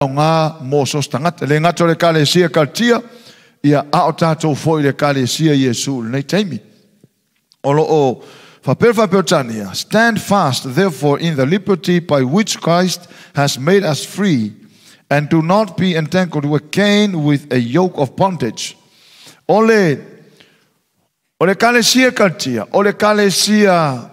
Aoga mo so se tagata. E le gata o le Ekalesia Kalatia, ia a o tatou foi i le Ekalesia Iesu i lenei taimi. O lo o faapea le Faa-Peretania, Stand fast therefore in the liberty by which Christ has made us free, and do not be entangled again with a yoke of bondage. O le o le Ekalesia Kalatia, o le Ekalesia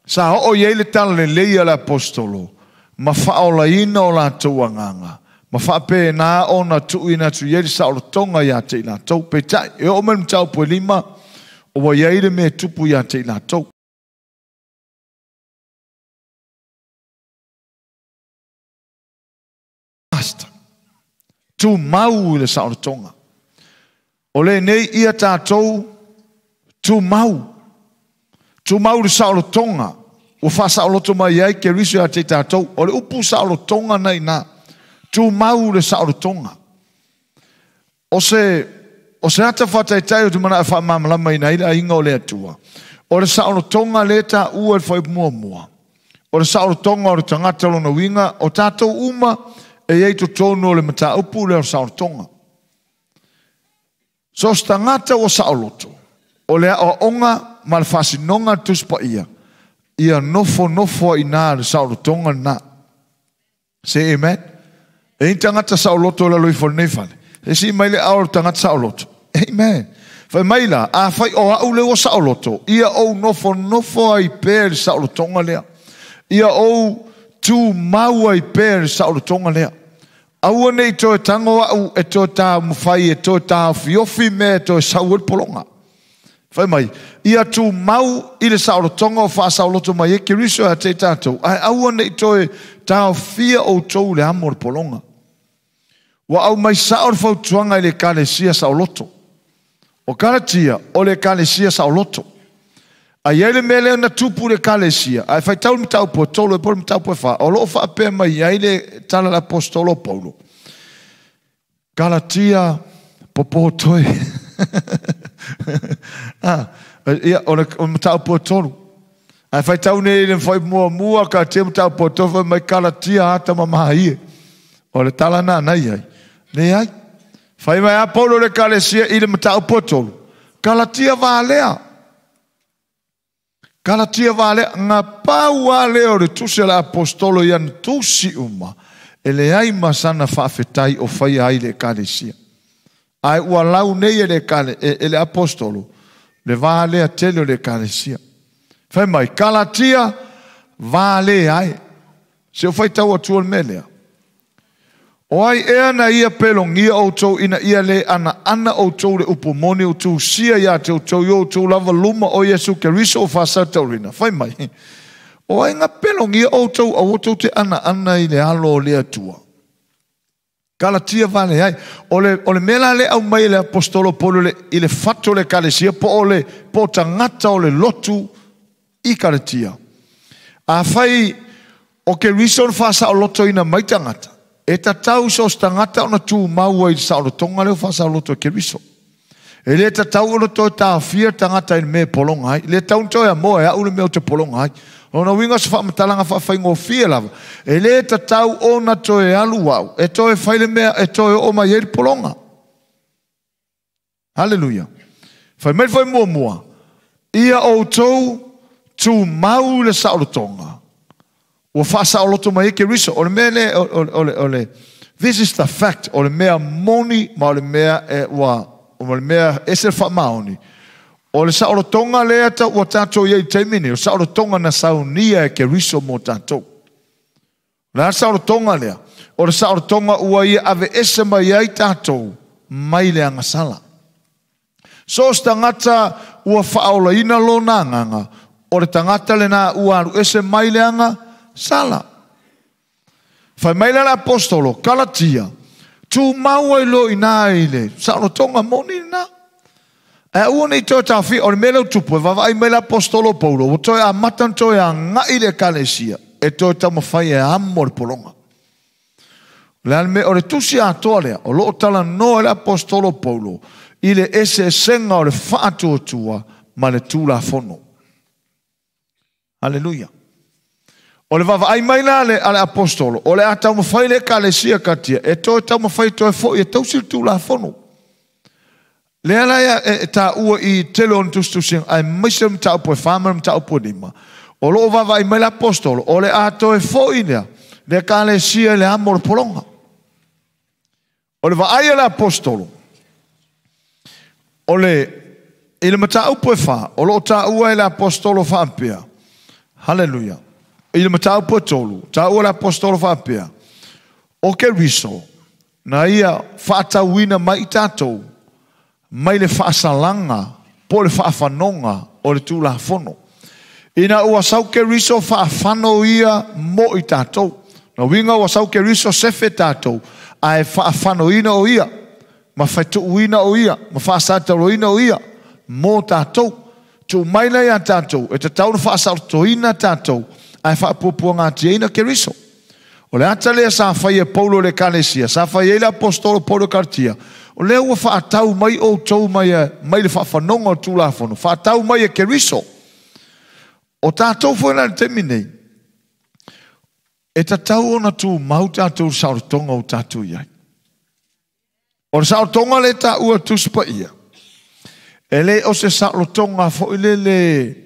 sa oo i ai le talalelei a le Aposetolo ma faaolaina o latou agaga, ma faapena ona tuuina atu i ai le saolotoga ia te i latou. Peitai, e oo mai le mataupu e lima, ua i ai le mea e tupu ia te i latou. Tumau i le saolotoga. O lenei ia tatou tumau. Tumau i le saolotoga ua faasaoloto mai ai Keriso ia te i tatou. O le upu saolotoga na i ina. Tumau i le saolotoga. O se, o se ata faataitai ou te manao e faamalamalamaina ai le aiga o le Atua. O le saolotoga lea e taua i le fuaiupu muamua. O le saolotoga o le tagata lona uiga, o tatou uma e i ai totonu o le mataupu lea o le saolotoga. So o se tagata ua saoloto, o le aoaoga ma le faasinoga a le Tusi Paia, ia nofonofo ai i ina le saolotoga lena. Say amen. E i ai tagata saoloto i lalo ifo o lenei fale. E sii mai le ao o le tagata saoloto. Amen. Fai mai la, afai o au lea ua saoloto, ia ou nofonofo ai pea i le saolotoga lea. Ia ou tumau ai pea i le saolotoga lea. Aua ne i toe tago au e toe taumafai e toe taofiofi mea e toe sau ai le pologa. Fai mai, ia tumau i le saolotoga o faasaoloto mai ai Keriso ia te i tatou, ae aua ne i toe taofia outou i le amo o le pologa. Ua aumai sao le fautuaga i le Ekalesia saoloto. O Kalatia, o le Ekalesia saoloto. A i ai le mea lea na tupu i le Ekalesia, ae faitau le mataupu e tolu e po o le mataupu e fa, o lo o faapea mai ai le tala a le Aposetolo o Paulo, Kalatia popo toe. Ah, ia, o le mataupu e tolu. Ae faitau nei i le fuaiupu muamua, Kalatia mataupu e tolu, fai mai Kalatia ata ma mahaie. O le tala na na i ai. Leai. Fai mai a Paulo le Ekalesia i le mataupu e tolu, Kalatia valea. Kalatia valea, na pau lava lea o le tusi a le Aposetolo i ana tusi uma, e leai ma sana faafetai o faia ai le Ekalesia. Ae ua lau nei e le, e, le Aposetolo le va lea tele o le Ekalesia. Fai mai, Kalatia valea e. Se o faitau atua le mea lea. O ai ea na ia pelogia outou ina ia le anaana outou le upu moni ua tusia ia te outou i o outou lava luma o Iesu Keriso o faasataurina? Fai mai, o ai na pelogia outou aua tou te anaana i le alo o le Atua? Kalatia vale ai. O le, o le mea la lea aumai e le Aposetolo Paulo le, i le fatu o le Ekalesia po o le, po o tagata o le lotu i Kalatia. Afai o Keriso na faasaolotoina mai tagata, e tatau so o se tagata ona tumau ai i le saolotoga lea ua faasaoloto e Keriso. E le tatau ona toe taofia le tagata i le mea e pologa ai. E le tatau ona toe amoa e au le mea ou te pologa ai. O lona uiga o se faamatalaga faafaigofie lava, e le tatau ona toe alu au e toe fai le mea e toe oo mai ai le pologa. Haleluia. Fai mai le foi muamua, ia outou tumau i le saolotoga ua faasaoloto mai ai Keriso. O le mea lea, o le, this is the fact, o le mea moni ma o le mea e, ua, o le mea ese le faamaoni. O le saolotoga lea ta, ua tatou i ai i le taimi nei, o le saolotoga na saunia e Keriso mo tatou. O le a le saolotoga lea? O le saolotoga ua ia aveese mai ai tatou mai le agasala. So o se tagata ua faaolaina lona agaga, o le tagata lena ua alu ese mai le aga sala. Fai mai la le Aposetolo, Kalatia, tumau ai loa i ina i le saolotoga moni lena. Ae aua ne i toe taofia, o le mea lea ua tupu, e vaavaai mai le Aposetolo Paulo, ua toe amata ona toe agai i le Ekalesia e toe taumafai e amo le pologa. O le a le mea, o le tusi atoa lea, o lo o talanoa le Aposetolo Paulo i le eseesega o le faatuatua ma le Tulafono. Haleluia. O le vaavaai mai la a le apostolo, o le a taumafai le ekalesia katia, e toe taumafai toe fo'i e tausi le Tulafono. Lea la e taua i tele o tusitusiga, aemaise le mataupu e 4 ma le mataupu e 5. O loo vaavaai mai le apostolo, o le a toe fo'i lea, le ekalesia i le amo o le pologa. O le vaai a le apostolo, o le, i le mataupu e 4, o loo taua e le apostolo faapea. Hallelujah. I le mataupu e 3, taua le apostolo faapea, o Keriso, na ia faatauina mai i tatou, mai le faasalaga, po le faafanoga o le Tulafono. Ina ua sau Keriso faafano ia mo i tatou. Na winga ua sau Keriso sefe tatou, ae faafanoina o ia, ma faituuina o ia, ma faasataloina o ia, mo tatou. Tu mai la ia tatou, e tatau na faasaotoina tatou, ae faapuapuagatiaina Keriso. O le ata lea sa fai e Paulo le ekalesia, sa fai ai le apostolo Paulo Karatia, o lea ua faatau mai outou mai, mai le faafanoga o le Tulafono, faatau mai e Keriso. O tatou foi la le taimi nei, e tatau ona tumau tatou saolotoga o tatou i ai. O le saolotoga le taua Tusi Paia, e le o se saolotoga foi lele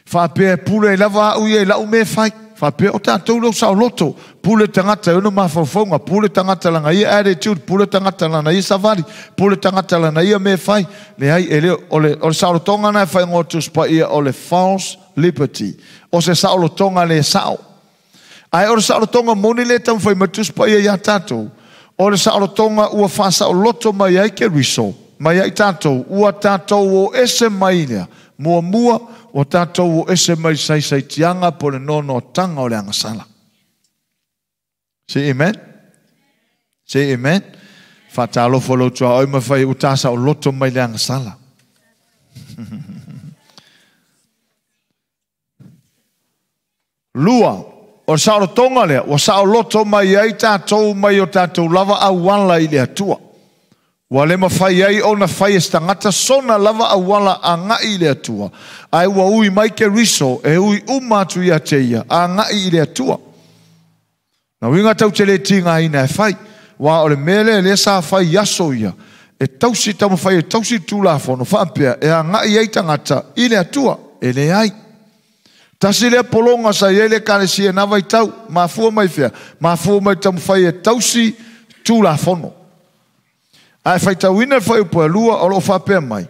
faapea e pule ai lava au ia i lau mea e fai. Faapea o tatou leo saoloto, pule tagata e ona mafaufauga, pule tagata lana ia attitude, pule tagata lana ia savali, pule tagata lana ia mea e fai. Leai, e le, o le saolotoga na e whai Tusi Paia o le false liberty. O se saolotoga le sao. Ae o le saolotoga moni le taumafai mai Tusi Paia ia tatou, o le saolotoga ua faasaoloto mai ai Keriso, mai ai tatou, ua tatou o ese mai lea. Muamua, ua tatou o ese mai saisaitiaga po le nonoataga o le agasala. Say amen. Say amen. Faatalofa lou tuaoi ma fai ua tasaoloto mai le agasala. Lua, o le saolotoga lea, ua saoloto mai ai tatou mai o tatou lava auala i le Atua. Ua le mafai ai ona fai e se tagata sona lava auala agai i le Atua. Ae ua ui mai Keriso e ui uma atu ia te ia, agai i le Atua. Na uiga tau te le tigaina e fai. Wa o le mea lea lea sa fai i aso ia, e tausi taumafai e tausi Tulafono faapea e agai ai tagata i le Atua, e leai. Tasi lea pologa sa i ai le ekalesia na vaitau, mafua mai fea, mafua mai taumafai e tausi Tulafono. Ae faitauina le fuaiupu e 2 o loo faapea mai,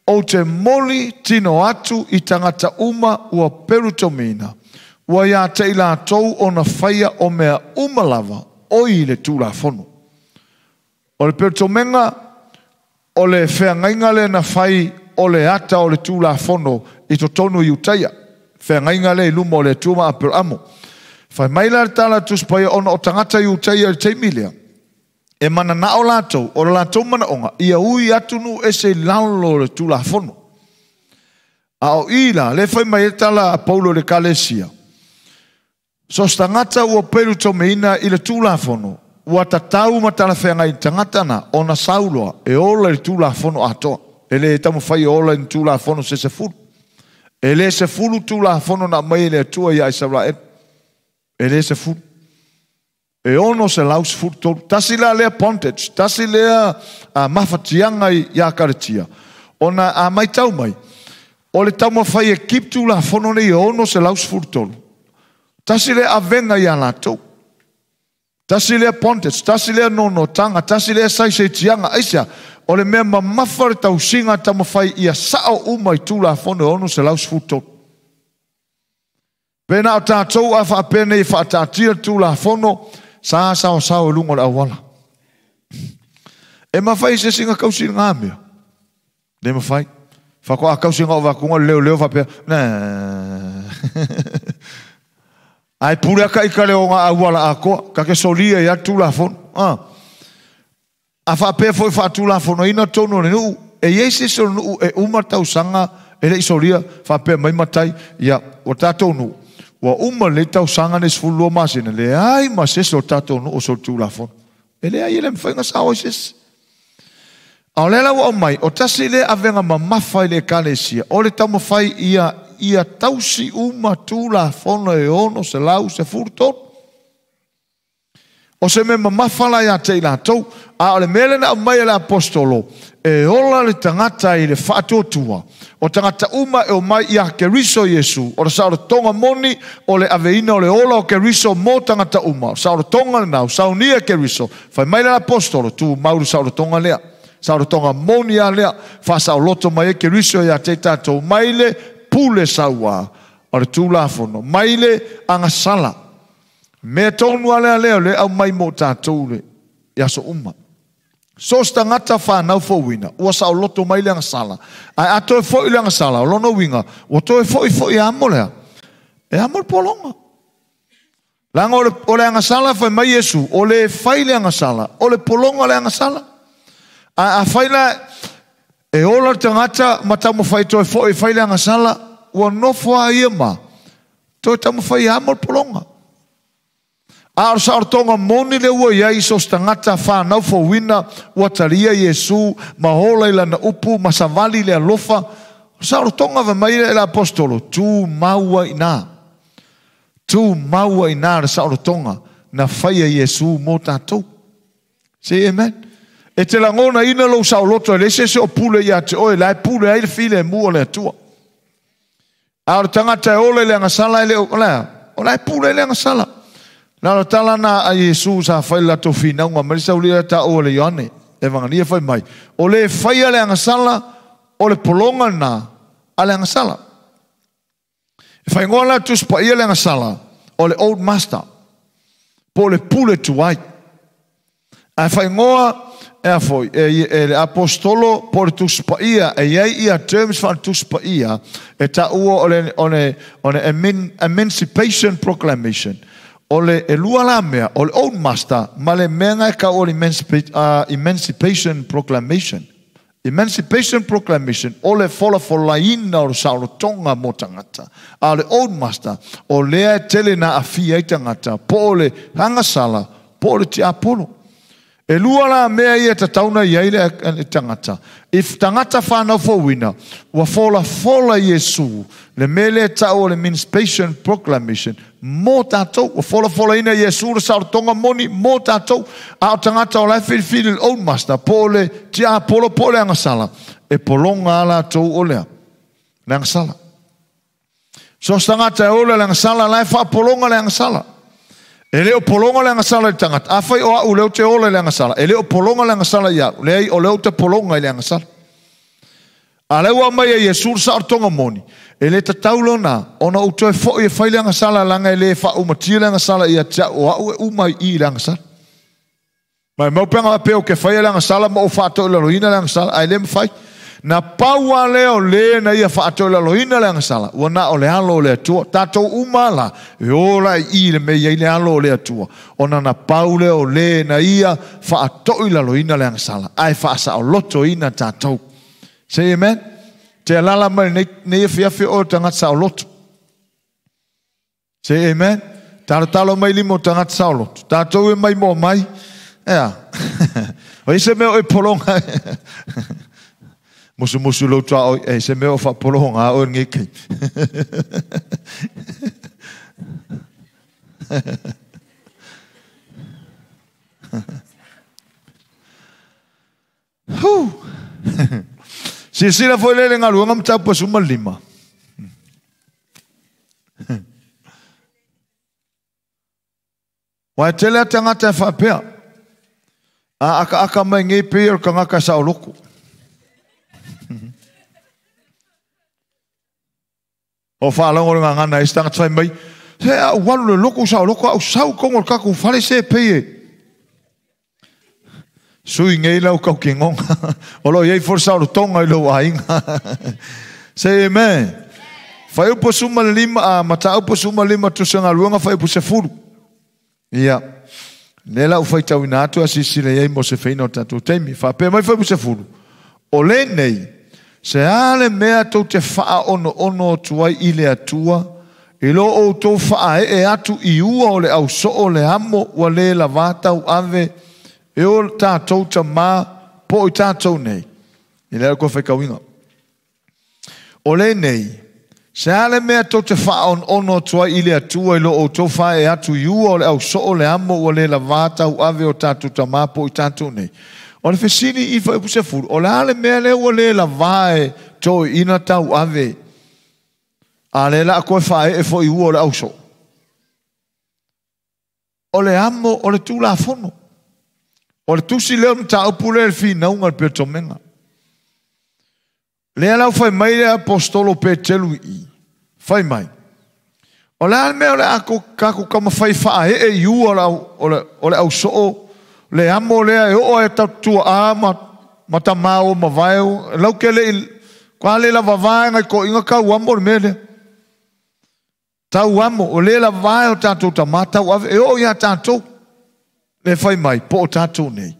ou te moli tino atu i tagata uma ua perutomina, ua ia te i latou ona faia o mea uma lava o i le Tulafono. O le perutomega, o le feagaiga lea na fai o le ata o le Tulafono i totonu i Iutaia. Feagaiga lea i luma o le Atua ma Aperamo. Fai mai la le tala Tusi Paia ona o tagata i Iutaia i le taimi lea, e mananao latou, o le latou manaoga, ia ui atu nuu ese i lalo o le Tulafono. A o i la, le fai mai e tala a Paulo i le ekalesia, so se tagata ua perutomeina i le Tulafono, ua tatau ma talafeagai i tagata na, ona sauloa e ola i le Tulafono atoa. E le taumafai e ola i le Tulafono se 10. E le 10 Tulafono na aumai e le Atua ia Isaraelu. E le 10. E 613. Tasi la lea bondage, tasi lea mafatiaga ia Karatia. Ona a maitau mai, o le taumafai e keep Tulafono nei e 613. Tasi lea avega ia latou. Tasi lea bondage, tasi lea nonotaga, tasi lea saisaitiaga. Aisea, o le mea mamafa le tausiga taumafai ia sao uma i Tulafono e 613. Pena o tatou a faapea nei faataatia le Tulafono, sa sao sao i luga o le auala. E mafai se singa kausi ngā mea. Le mafai. Whakoa a kausi ngā o wakunga leo leo faapea. Nā. Ai pule aka i ka leo ngā auala a koa. Ka ke solia i a Tulafono. A faapea foi faatulafono ina tonu o le nuu. E iai se se o le nuu e uma tausaga e le i solia faapea mai matai. Ia, o tatou nuu. Ua uma le tausaga nei 12 masina. Le ai ma se se o tatou nuu o so Tulafono. E le ai e le mawhainga sa oi se. A o le lau au mai, o tasi le avega mamafa i le ekalesia, o le taumafai ia ia tausi uma tulafono e 613. O se me mamafa la ia te i latou, a o le mele na aumai e le apostolo, e ola le tagata i le faatuatua. O tagata uma e o mai ia Keriso Iesu, o le saolotoga moni, o le aveina o le ola o Keriso mo tagata uma. O saolotoga lenā, o saunia Keriso, fai mai le apostolo, tu mau le saolotoga lea. Saolotoga moni a lea, faasaoloto mai e Keriso ia te tatou, mai le pule sauā, o le tulafono, mai le agasala. Mea tonu a lea lea, le au mai mo tātou le aso uma. So se tagata whanau fouina, ua saoloto mai le agasala. Ai a toe foi le agasala, o lona uiga, ua toe foi foi e amo lea. E amo le pologa. Langa o le agasala fai mai Iesu, o le fai le agasala, o le pologa le agasala. A fai la, e ola le tagata, ma taumafai toe foi fai le agasala, ua nofo a ia ma, toe taumafai e amo le pologa. A o saolotoga moni le ua iai so se tagata whanau fouina, ua talia Iesu, ma hola i lana upu, ma savali le alofa. O saolotoga wa mai le apostolo, tu maua ina. Tu maua ina le saolotoga, na whaia Iesu mō tātou. Say amen. E te langona ina lou saoloto, e le se se o pule ia te oe, la e pule ai le file e mua le atua. A o le tagata e ole le agasala e le o la e pule le agasala. Na o tala na a Iesu sa fai la tō whinaunga, mai sa ulia ta o le Ioane, evangelia fai mai. O le whaia le agasala, o le polonga na a le agasala. E whai ngoa la tuspa ia le agasala, o le old master, po le pule tuai. A whai ngoa, e a foi, e le apostolo po le tuspa ia, e iai ia terms whan tuspa ia, e ta ua o le Emancipation Proclamation. O le elua la mea, o le old master, ma le mea ka o le Emancipation Proclamation. Emancipation Proclamation, o le folafolaina o le saolotoga mo tagata. A o le old master, o lea e tele na afia i tagata, po o le hangasala, po o le tiapolo. E lua la mea ia tatauna i ai le tagata. If tagata whanau fouina, ua folafola Iesu, le mele tau o le Emancipation Proclamation, mō tātou, ua folafola ina Iesu le saolotoga moni, mō tātou, a o tagata o lai whiriwhiri le old master, po le tiapolo, po le agasala, e polonga a latou o lea, le agasala. So se tagata e ole le agasala, lai whaapolonga le agasala. E leo polonga le agasala i tagata. A whai o au leo te ole le agasala. E leo polonga le agasala i au. Leai o leo te polonga i le agasala. A leo mai e Iesu le saolotoga moni. E le tatau lona, ona u toe foi e whai le agasala langa e le whaumatia le agasala i a te au o au e umai i le agasala. Mai maupenga peo ke whai le agasala ma o whātau le roina le agasala. Ai le mwhai. Na paua leo le na ia whaatau le loina le agasala. Ua na o le alo o le atua. Tātou uma la. E ola i le mea i le alo o le atua. Ona na pau leo le na ia whaatau le loina le agasala. Ai whaasaoloto ina tātou. Say amen. Te alala mai nei whiawhi o tangata saoloto. Say amen. Talo talo mai limo tangata saoloto. Tātou e mai mo mai. Ea. O ise mea o e polonga. Musu musu lau tua oi, e se mea o whapolohonga a oe ngei. Hu! Sisila foi lele ngaluanga mtapu suma lima. Wai tele a tangata e whapea. A aka aka mai ngei pei o kangaka sa oloko. O whaalongo le ngangana e stanga tsai mai. Se a walu le loko sa oloko au sau kongo le kaku whale se pei e. Sui ngei lau kau ki ngonga. O lo iei for sa tonga i lau ainga. Say amen. Whai upo suma lima, a mata upo suma lima tusa ngaluanga whai upo se furu. Ia. Le lau whai tau ina atu a sisile iei mo se whaina o tātou teimi. Whapea mai whai upo se furu. O le nei, se ale mea tau te whaa ono ono tuai i le atua, i lo o tau whaa e atu i ua o le au soo le amo ua le la vātau ave e o tātou ta mā po i tātou nei. I lea koe whaikauinga. O le nei, Se a le mea tou te faaonono atu ai i le Atua i lo outou faaee atu i ua o le ausoo le amo ua le lavā tauave o tatou tamā po o i tatou nei. O le fesili i Fuaiupu 10, o le a le mea lea ua le lavā e toeaiina tauave, a lea la a toe faaee foi i ua o le ausoo? O le amo o le Tulafono. O le tusi lea o le mataupu lea i le finauga i le Peretomega. Lea la ua fai mai le Aposetolo Peteru i i, fai mai, O le a le mea o le a tatou taumafai e faaee i ua o le, o le ausoo, le amo lea e oo ai tatou tuaa ma, ma tamā ua mavae, lau ke le i, kua le lava vae ngai toeaiina tau amo le mea lea. Tau amo, o le lava e o tatou tamā tauave, e oo iā tatou, le fai mai, po o tatou nei.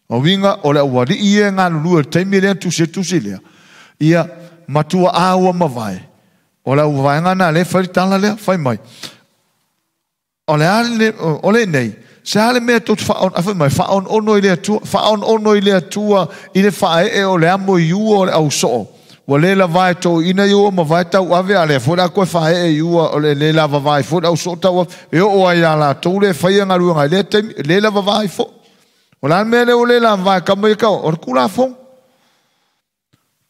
O uiga, o le aualii ia e galulue i le taimi lea na tusi ai le tusi lea, ia, matua a ua mavae, o le auvaega na lea e fai le tala lea, fai mai, o le a le, o lenei, se a le mea tou te faaono, fai mai, faaonoono i le Atua, faaonoono i le Atua i le faaee o le amo i ua o le ausoo, ua le lava e toeaiina i ua mavae tauave, a lea foi o le a toe faaee i ua o le le lavava ai foi le ausoo tauave, e oo ai ia latou le faia galuega i lea taimi, e le lavava ai foi. O le a le mea lea ua le lavava e tama ia tau, o le Tulafono.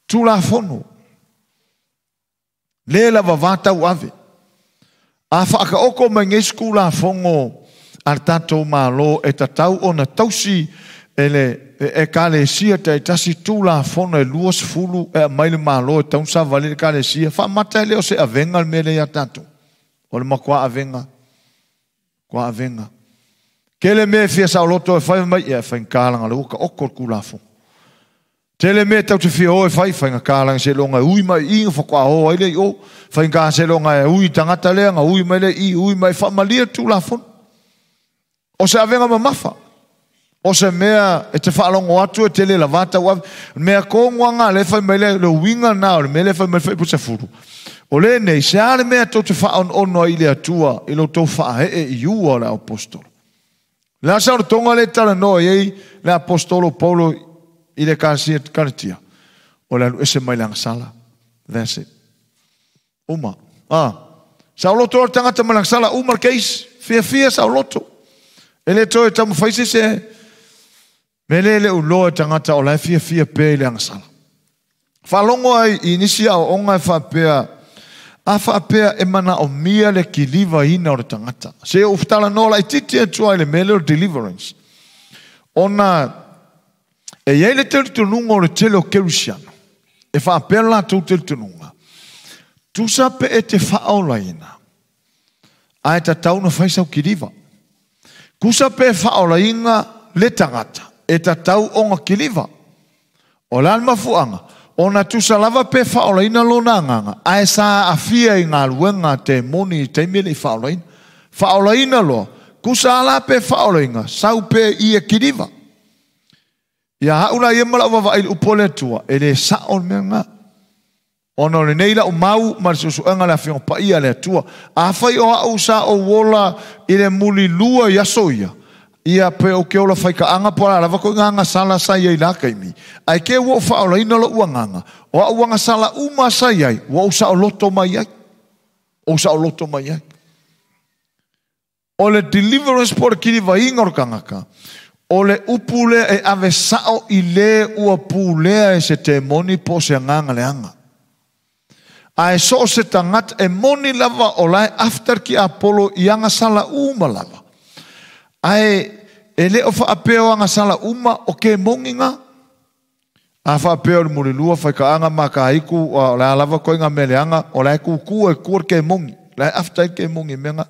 Tulafono. Le lavava tauave. A faataoto mai nei se Tulafono a le tatou Malo e tatau ona tausi e le Ekalesia taitasi Tulafono e 20 e aumai le Malo e tatau ona savali le Ekalesia, faamata e le o se avega le mea lea ia tatou. O le matua avega. Matua avega. Tele mea e fia saoloto e fai mai, ia e faigata leaga o lea ua taoto le Tulafono. Tele mea tau te fia o e fai, faigata leaga seiloga e ui mai i i ona faatoa o ai lea i o. Faigata seiloga e ui i tagata lea ona ui mai lea i i, ui mai, faamalie le Tulafono. O se avega mamafa. O se mea e te faalogo atu e tele lava tauave. O le mea tonu lava lena lea e fai mai le, le uiga lena o le mea lea e fai mai le Fuaiupu 10. O lenei, se a le mea tou te faaonono ai i le Atua i lo outou faaee i ua o le Aposetolo. O le a saolotoga lea e talanoa i ai le Aposetolo Paulo i le Ekalesia Kalatia? O le alu ese mai le agasala. That's it. Uma. Ah. Saoloto le tagata mai le agasala, uma le case. Fiafia saoloto. E le toe taumafai se se mea le le uloa e tagata o la e fiafia pea i le agasala. Faalogo ai i nisi aoaoga e faapea, a faapea e manaomia le kilivaina o le tagata. Se ou talanoa laitiiti atu ai i le mea lea o le deliverance. Ona e i ai le talitonuga o le tele o kerisiano, e faapea le latou talitonuga, tusa pe e te faaolaina, ae tatau ona fai sau kiliva. Tusa pe faaolaina le tagata, e tatau ona kiliva. O le a le mafuaaga? Ona tusa lava pe faaolaina lona agaga, ae sa aafia i galuega a temoni i taimi e le i faaolaina. Faaolaina loa, tusa a la pe faaolaina, sau pe i e kiliva. Ia au la ia ma lau vaavaai i le upu a le Atua, e le sao le mea lena. Ona o lenei lau mau ma le suesuega a le Afioga Paia a le Atua. Afai o au sa ou ola i le mulilua i aso ia, ia pe ou ke ola faikaaga po o le a lava koʻu agasala sa i ai i la taimi, ae ke ua ou faaolaina loʻu agaga, o aʻu agasala uma sa i ai, ua ou saoloto mai ai. Ou saoloto mai ai. O le deliverance po o le kilivaiga o le tagata, o le upu lea e ave sao i le ua pulea e se temoni po o se agaga leaga. Ae so o se tagata e moni lava o la e after ki Apolo i agasala uma lava. Ae e le o faapea o agasala uma o kemoni nga. A faapea o le mulilua, faikaaga ma kahiku, o le a lava koe nga mea leaga, o la e kukua e kua le kemoni. La e after ai le kemoni i mea nga.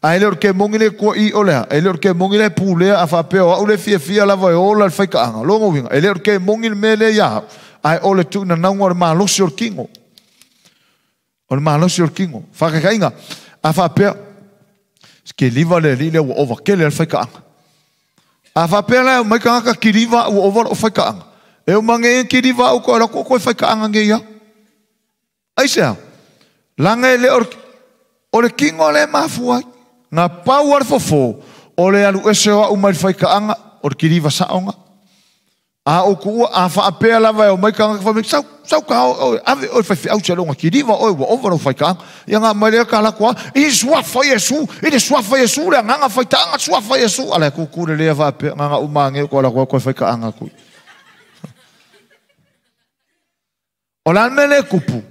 A e le o le kemongi le kua i o le a, e le o le kemongi le pulea a faapea o au le fiafia lava e ola le faikaaga. Lona uiga, e le o le kemongi le mea lea ia au, ae o le tuunanauga o le malosi o le kino. O le malosi o le kino. Faakaikaiga, a faapea, keliva le alii lea ua ova kele le faikaaga. A faapea la e omai tagata kiliva ua ova lou faikaaga. E uma nei kiliva au koe lako koe faikaaga nei au. Aisea? Laga e le o le, o le kino lea e mafua ai. Na pau a le fofo, o le alu ese o au mai le faikaaga, o le kiliva saoga. A o kuua a whaapea lava e o mai kanga wha sau sau ka o ave o whai au se longa kiriva o ua ova lo whai kaanga. Ia ngā mai lea ka la kua, i suafa Iesu, i le suafa Iesu le nganga whai taanga suafa Iesu. Ala kuku le lea whaapea nganga umange ko ala kua koe whai kaanga kui. O la mele kupu,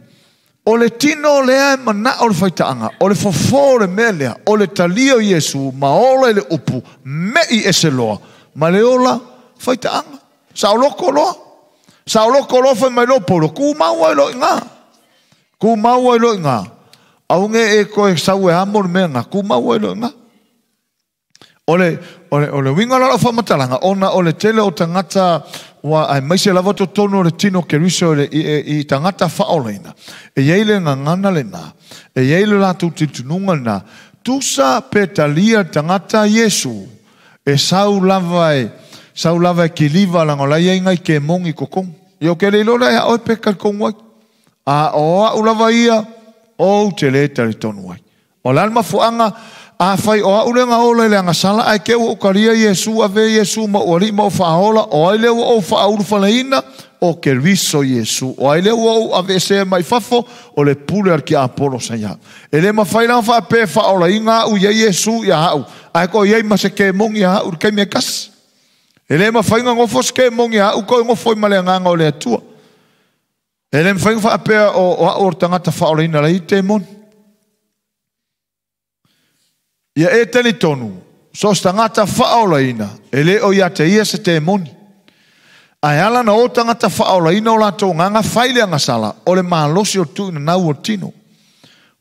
o le tino lea e mana o le whaitaanga, o le fofo le mea lea, o le talio Iesu, ma ola i le upu, me i ese loa, ma le ola whaitaanga. Sa o loko loa. Sa o loko loa whai mai lo polo, ku maua i lo i ngā. Ku maua i lo i ngā. Aunge e koe sau e amo le mea ngā, ku maua i lo i ngā. O le winga lalo whamatalanga, ona o le tele o tangata wa ai maise lava to tono le tino ke riso le i tangata whaoleina. E iei le ngangana le nā, e iei le lātou titununga le nā, tusa pe talia tangata Iesu, e sau lava e kiliva langa la iei ngai ke mongi kokong. Ia o ke le ilola e oe pe kalkong wai. A o a ulava ia, o te le tari tonu ai. O le alma fuanga, a whai o a ulenga ola i le angasala, ai ke ua ukaria Iesu, ave Iesu, ma uari ma o whaola, o ai le ua o whaulu whaleina, o ke riso Iesu, o ai le ua o ave se mai fafo, o le pule ar ki Apollo sa ia. E le mawhai langa whape whaola i ngā u ia Iesu ia hau, ai ko iei ma se ke mongi ia hau, kei mea kasi. E le mawhai ngā ngofo se ke mongi ia hau, ko ngofo i male ngā ngā o le atua. E le mawhai ngā whaapea o a o tangata whaola ina lei te moni. Ia e tani tonu, so tangata whaolaina, e le o ia te ia se te moni. Ai ala na o tangata whaolaina o lātou nganga whaile anga sala, o le malosi o tuina nau o tino.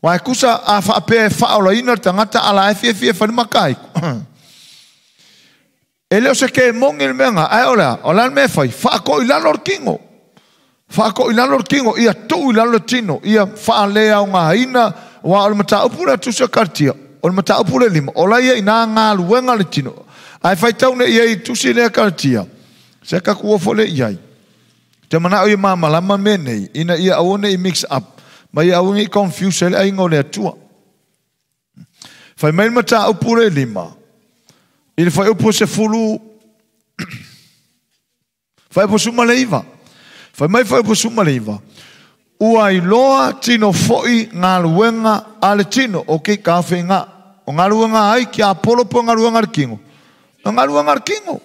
Wai kusa a whaapea e whaolaina le tangata ala e fie fie whani makai. E le o se ke mongi le mea ai olea, o lan mea whai, whaako i lalo o kingo. Whaako i lalo o kingo, ia tuu i lalo o tino, ia whaalea o ngā ina, wa o le mata upura tusa kartia. O le mata upule lima, o la ia i nā ngā luenga le tino. Ai whaitau ne ia i tusi lea karatia. Se ka kua fole iai. Te mana o i māmalama me nei, ina ia aone i mix up, ma ia aone i confuse ele ainga o le atua. Whai mai mata upule lima, i le whai upu se fulu, whai upu suma leiva. Whai mai whai upu suma leiva. Ua iloa tino foi ngā luenga a le tino o ke ka whenga. O ngā luenga ai ki a polopo ngā luenga le kingo. O ngā luenga le kingo.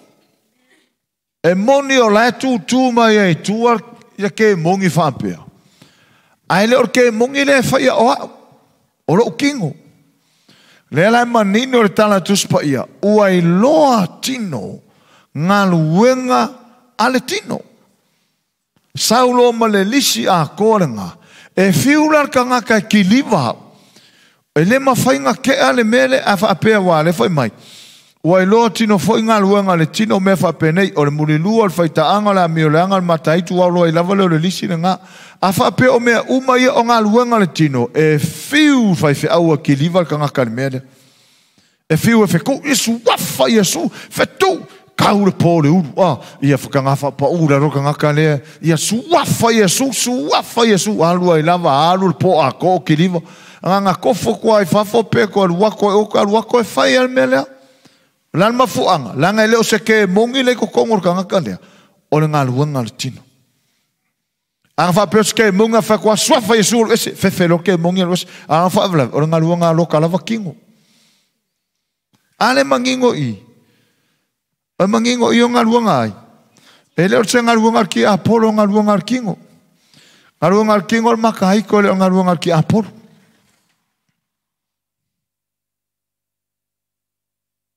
E moni o lae tūtū mai e tua ia ke mongi whaapea. Ai le o ke mongi le whaia o au. O lou kingo. Le ala e manino le tala tuspa ia. Ua iloa tino ngā luenga a le tino. Saulo ma le lisi a kōrenga. E fiula le kangaka e kiliva hau. E le mawhainga kea le mele a whaapea wā le whai mai. Ua iloa tino foi ngā luenga le tino mea whaapenei. O le mulilua o le whaitaanga le amio le anga le mataitu au loa i lava le o le lisi le ngā. A whaapea o mea uma ia o ngā luenga le tino. E fiu whai whiaua kiliva le kangaka le mele. E fiu e wheku Iesu wafa Iesu whetu. Kau le pō le uru, ah, ia whakangawha pa ura roka ngaka lea, ia suafa Iesu, suafa Iesu, alua i lava, alu le pō a ko o kiriwa. Ngā kofo kua i whafo pe koa ruako e oka, ruako e whai al mea lea. Lan mafuanga, langa e leo se ke mongi le kokongo roka ngaka lea, o le ngā luanga le tino. Anga whapeo se ke mongi a whakua, suafa Iesu, ese, fefe lo ke mongi ese, anga whaavla, o le ngā luanga loka lava kingo. Ale mangingo i. O mangingo i o ngā luanga ai. E leo se ngā luanga ki Apollo ngā luanga kingo. Ngā luanga kingo o makaiko le o ngā luanga ki Apollo.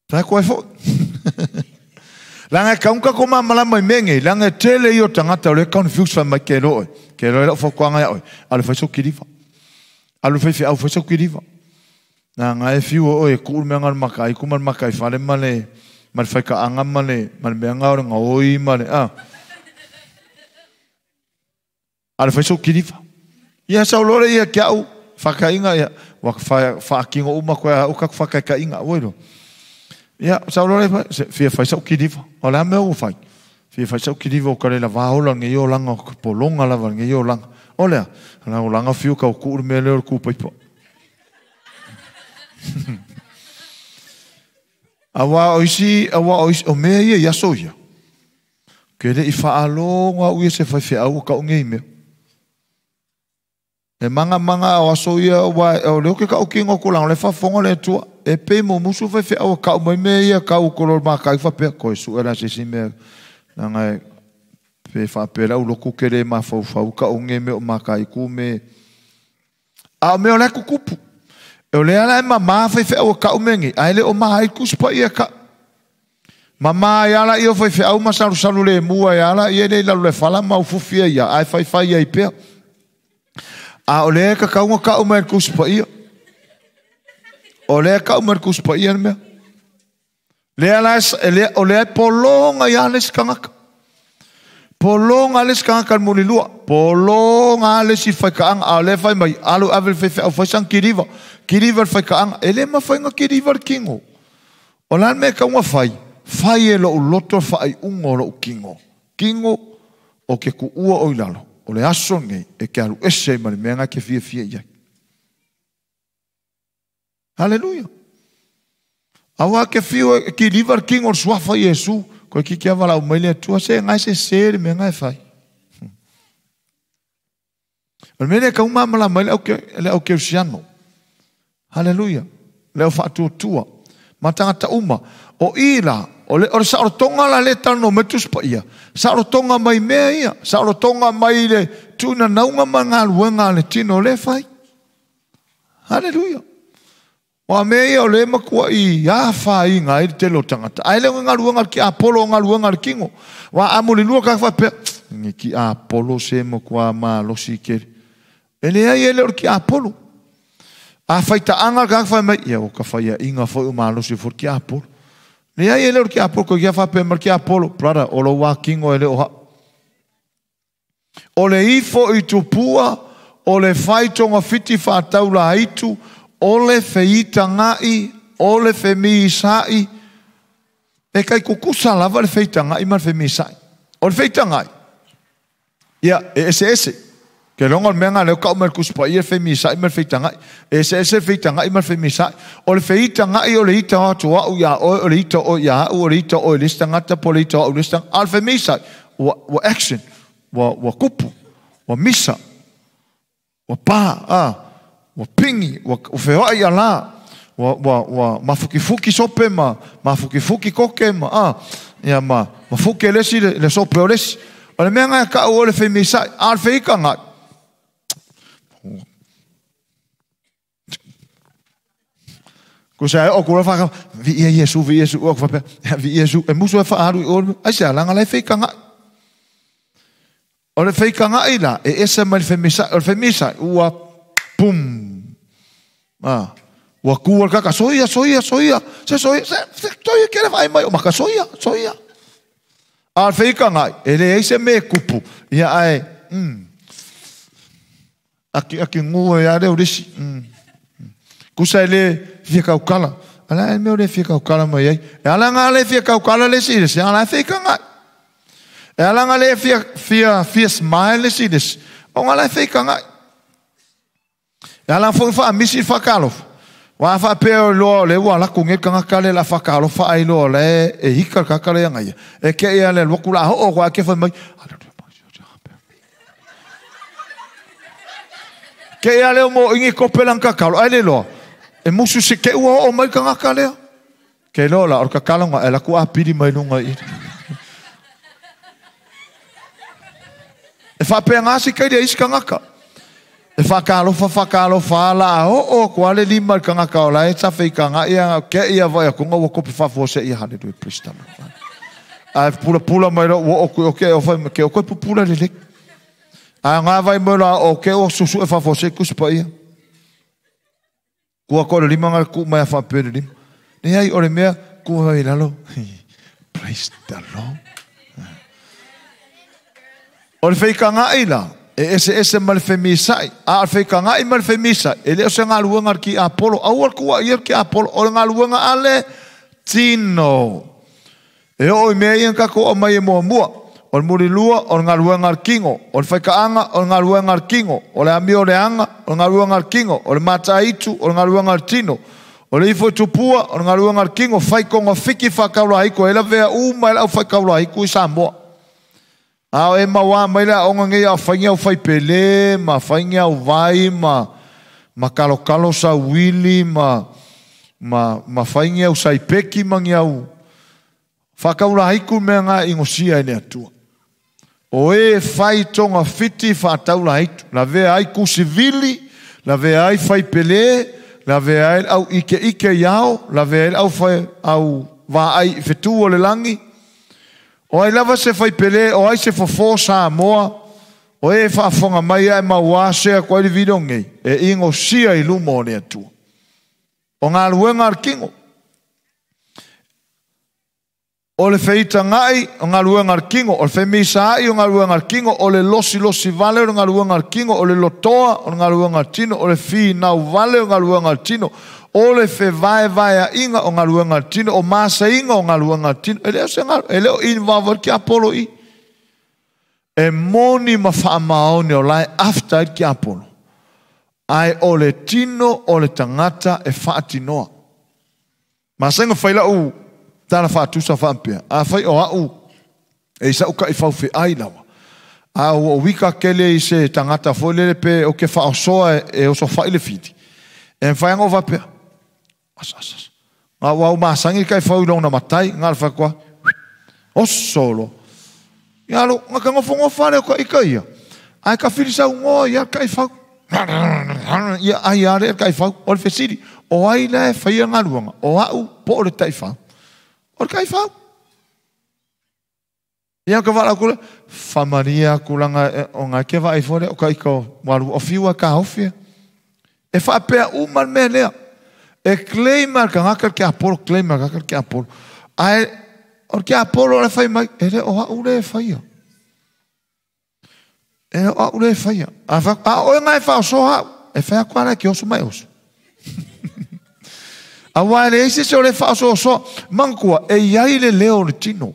Tā koe fo. Langa kaunka ko mamalama i menge, langa tele i o tangata o le confuse whai mai ke roe. Ke roe lau whakuanga ia oe. Alu whai so kiriwa. Alu whai whiau whai so kiriwa. Nā ngā e whiu o oe, kuul mea ngā makai, kumal makai whare male, male whai ka anga male, male mea ngā ora ngā oi male, ah. Alu whai so kiriwa. Ia sau lore ia kia au, whakainga ia, waka whaakingo uma koe a ukaku whakaikainga, oe ro. Ia, sau lore, fia whai sau kiriwa. O la mea ua whai. Fia whai sau kiriwa o karela wāhola nge i o langa, polonga lava nge i o langa. O lea, o langa whiu ka o kuuru mea leo o kūpaipa. Awa o isi, awa o isi, o mea ia ia so ia. Ke le i whaaloga au ia se faifeau kau ngei mea. E manga manga o aso ia wa o le ke kau kingo ko le faafofoga le Atua. E pe mo musu faifeau kau mai mea ia kau ko lo makai faapea koe suʻe la se isi mea leaga pe faapea lau loku ke le mafaufau kau nge mea o makai ku me. A o mea o le kukupu. E o le ala e mamā faifeau kau mea nge. Ae le o maha ai kusi paia kau. Mama ai ala ia faifeau ma salusalu le mua e ala ia le lalo le fala ma ufufia ia. Ae faifai ai pea. A o le ka kaunga kau mai le kusi paia. O le kau mai le kusi paia le mea. Le ala e o le polonga ia le sikangaka. Polonga le sikangaka le mulilua. Polonga le si whaikaanga. A o le whai mai alu ave le whaiwhai au whaisang kiriwa. Kiriwa le whaikaanga. E le mawhainga kiriwa le kingo. O la me kaunga whai. Whai e lo uloto whai ungo lo kingo. Kingo o ke kuua o ilalo. O le aso nei e ke alu ese ma le mea ngā ke fia fia iai. Haleluya. Awa ke fio e ki riva le kingo le suafa Iesu. Koe ki kia wala umai le Atua se ngai se se le mea ngai whai. O le mea lea kauma mala mai le au keusiano. Haleluya. Le au whaatuatua. Matangata uma. O i la. O le saorotonga la le tano mai tuspa ia. Saorotonga mai mea ia. Saorotonga mai le tuna naunga ma ngā luenga le tino le whai. Haleluya. O a mea ia o le makua i a whai ngā i te lo tangata. Ai le ngā luenga ki Apollo ngā luenga le kingo. Wa amuli lua ka whapea. Ngi ki Apollo se makua ma losi kere. E le ai ele o ki Apollo. A whaita anga ka whai mai. Ia o ka whai a inga whai o ma losi for ki Apollo. Le ai ele o ki Apollo ko kia whapea mar ki Apollo. Brother, o lo wā kingo ele o ha. O le ifo i tupua, o le whaitonga whiti whātaula aitu, o le wheita ngai, o le whemiisai. E kai kukusa lava le wheita ngai ma le whemiisai. O le wheita ngai. Ia, e ese ese. Ke longa le mea ngā leo kau mai le kusipa ia le whemiisai ma le wheita ngai. E ese ese wheita ngai ma le whemiisai. O le wheita ngai o le ita atu au ia oe, o le ita o ia au, o le ita o le ista ngata, po le ita o le ista. A le whemiisai, ua action, ua kupu, ua misa, ua pā, a. Ua pingi, ua wheoai a la, ua mafukifuki sope ma, mafukifuki koke ma, a, ia ma, mafuki lesi le sope o lesi. O le mea ngai kau o le whemisai, a le wheika ngai. Ko se o kura whaka, vi ia Iesu, vi Iesu, o whapea, vi Iesu, e musu e whaaru i o, ai se alanga le wheika ngai. O le wheika ngai la, e ese mai le whemisai, o le whemisai, ua pum. Ah, ua kua kaka soia soia soia se soia se soia kere vai mai o maka soia soia. A feika ngai e le se me kupu ia ai aki aki ngu ia le urisi kusa le fia kaukala ala e me le fia kaukala mai ai e ala nga le fia kaukala le si se ala feika ngai e ala nga le fia fia fia smile le si o nga le feika ngai. E ala fo fa misi fa kalofa. Wa fa pe lo le wa la kunge ka ngakale la fa kalofa ai lo le e hika ka kale ngai. E ke ia le loku la ho wa ke fa mai. Ke ia le mo ingi kopelang ka kalo ai le lo. E musu se ke ua o mai ka ngakale. Ke lo la or ka kalonga e la ku apiri mai lunga i. E fa pe ngasi ke ia iska ngaka. E whakalofa la o o ko ale lima le kangaka o la e tafe i kanga ia ke ia vai ko ngau ko fafo se ia haleluya praise the Lord. A pula pula mai lo o ko ke o fai ke o ko pula le le. A nga vai mo la o ke o susu e fafo se kuspa ia. Kua ko le lima nga ku mai fa pe le lima. Ne ai o le mea ku vai lalo. Praise the Lord. O le feikanga ila. E ese ese ma le whemisai. A le wheikanga i ma le whemisai. E leo se ngā luanga ki Apollo. Au al kua ia ki Apollo. O le ngā luanga ale tino. E o i mea ia kako o mai e mua mua. O le muri lua o le ngā luanga al kingo. O le whaikaanga o le ngā luanga al kingo. O le amio le anga o le ngā luanga al kingo. O le mataitu o le ngā luanga al tino. O le ifo tupua o le ngā luanga al kingo. Whaikonga whiki whakaula hiko. E la vea uma e lau whaikaula hiko i Samoa. A e maua mai le aoga nei a o whaingi au whaipele, ma whaingi au vai, ma kalokalo sa wili, ma whaingi au saipeki, ma ngi au whakaura haiku mea ngā ingosia e le atua. O e whai tonga whiti whātaura haitu. La vea ai kusivili, la vea ai whaipele, la vea ai au ike ike iao, la vea ai au whai au wā ai whetu o le langi. O ai lava se whaipele, o ai se fofo sa moa, o e whaafonga mai ai maua sea kwa ili video ngei, e ingo sia i luma o le atua. O ngā luenga ar kingo. O le whaita ngai, o ngā luenga ar kingo, o le whaimisa ai o ngā luenga ar kingo, o le losi losi vale o ngā luenga ar kingo, o le lotoa o ngā luenga ar tino, o le whinau vale o ngā luenga ar tino, o le whevae vaea inga o ngā luenga ar tino, o masa inga o ngā luenga ar tino, e leo se ngā, e leo invawa ki Apollo i. E moni ma whaamaone o lai afta i ki Apollo. Ai o le tino o le tangata e whaatinoa. Ma senga whaila u tala whaatusa whaampea. A whai o au e isa uka i whauwhi ai lawa. A o wika kele i se tangata fwelele pe o ke whaosoa e oso whaile whiti. E mwhainga o wapea. Asa, asa, asa. Ngā wau maasangi kai whau na matai, ngā le whakua. Osolo. Ia lo, ngā ka ngofo ngofo o ka ika ia. Ai ka whirisa ungoa ia kai whau. Ia ai are kai whau. O le whesiri. O ai le whaia ngā luanga. O au po o le tai whau. O le kai whau. Ia ka wala kula, whamaria kulanga o ngā kewa ai fore o ka ika o waru o whiua ka hofia. E whaapea umal mea lea. E claim ka ngakar ke Apollo, claim ngakar ke Apollo. Ai, o ke Apollo le whai mai, e le oha ure e whaia. E le oha ure e whaia. A oe ngai whao soha, e whaia kwa lai ki osu mai osu. A wai le isi se o le whao soha soha, mangkua, e iai le leo le tino.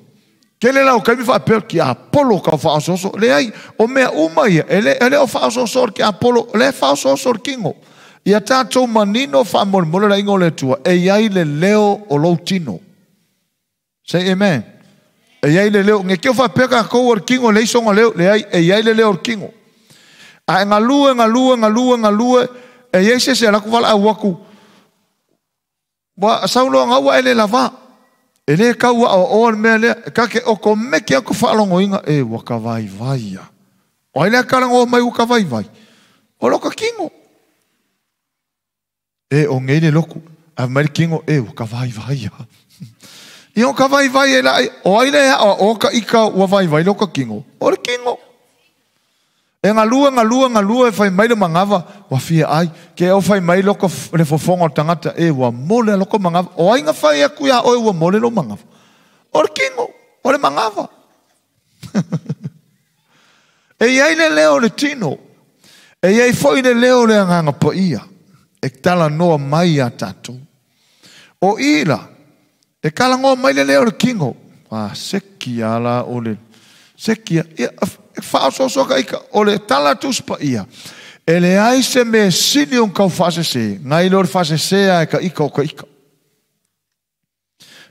Ke le lau kaimi whaapea ki Apollo ka whao soha soha, le ai, o mea uma ia, e le o whao soha soha ki Apollo, le whao soha soha kingo. Ia tātou manino whaamole la ingo le tua, e iai le leo o lou tino. Say amen. E iai le leo, nge keo whaapea ka kou o kingo, le isonga leo, le ai, e iai le leo o kingo. A e ngalue, ngalue, ngalue, ngalue, e iai se se alaku wala au aku. Wa saulo ngaua e le lava. E le kaua o o mea lea, kake o ko meki aku whaalongo inga, e waka vai vai ia. O ai lea karango mai waka vai vai. O loka kingo. E o ngeile loku, a mai kingo, e waka vai vai ia. I o ka vai vai e la, o ai lea o ka ika ua vai vai loka kingo. O le kingo. E ngalua, ngalua, ngalua e whai mai le mangava, wa fia ai. Ke o whai mai loko le fofonga o tangata, e ua mole loko mangava. O ai nga whai aku ia oe ua mole lo mangava. O le kingo, o le mangava. E iai le leo le tino. E iai foi le leo le anganga pa ia. E tala noa mai a tātou. O ila, e kala ngoa mai le leo le kingo. A seki ala o le seki ia, e whaososo ka ika, o le tala tuspa ia. E le ai se me sili on kau whaasese, ngai lor whaasese a e ka ika o ka ika.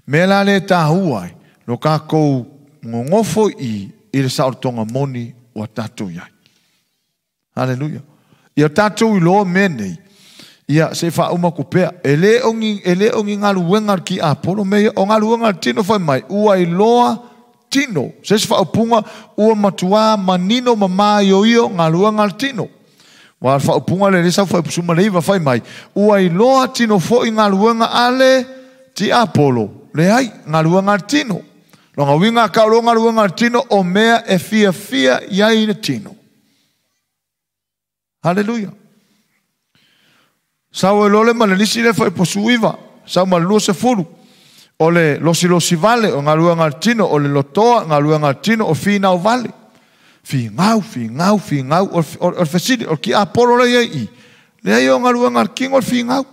Me la le tāhuai, lo kākou ngongofo i le saotonga moni o tātou iai. Hallelujah. Ia tātou i loa me nei, ia se whauma kupea, e le ongi ngā luenga ki Apollo, me o ngā luenga tino whai mai, ua i loa tino. Se se whaopunga, ua matua manino mama io io ngā luenga tino. Wa whaopunga le lesa whaipusuma le iwa whai mai, ua i loa tino fo i ngā luenga ale ti Apollo. Le ai, ngā luenga tino. Longa winga ka o ngā luenga tino o mea e fia fia iai le tino. Hallelujah. Sau e lole ma le nisi le whai posuiva. Sau ma lua se fulu. O le losi losi vale, o ngā lua ngā tino, o le lotoa, ngā lua ngā tino, o whinau vale. Whingau, whingau, whingau, o le whesiri, o ki Apollo le iai i. Le ai o ngā lua ngā kingo o whingau.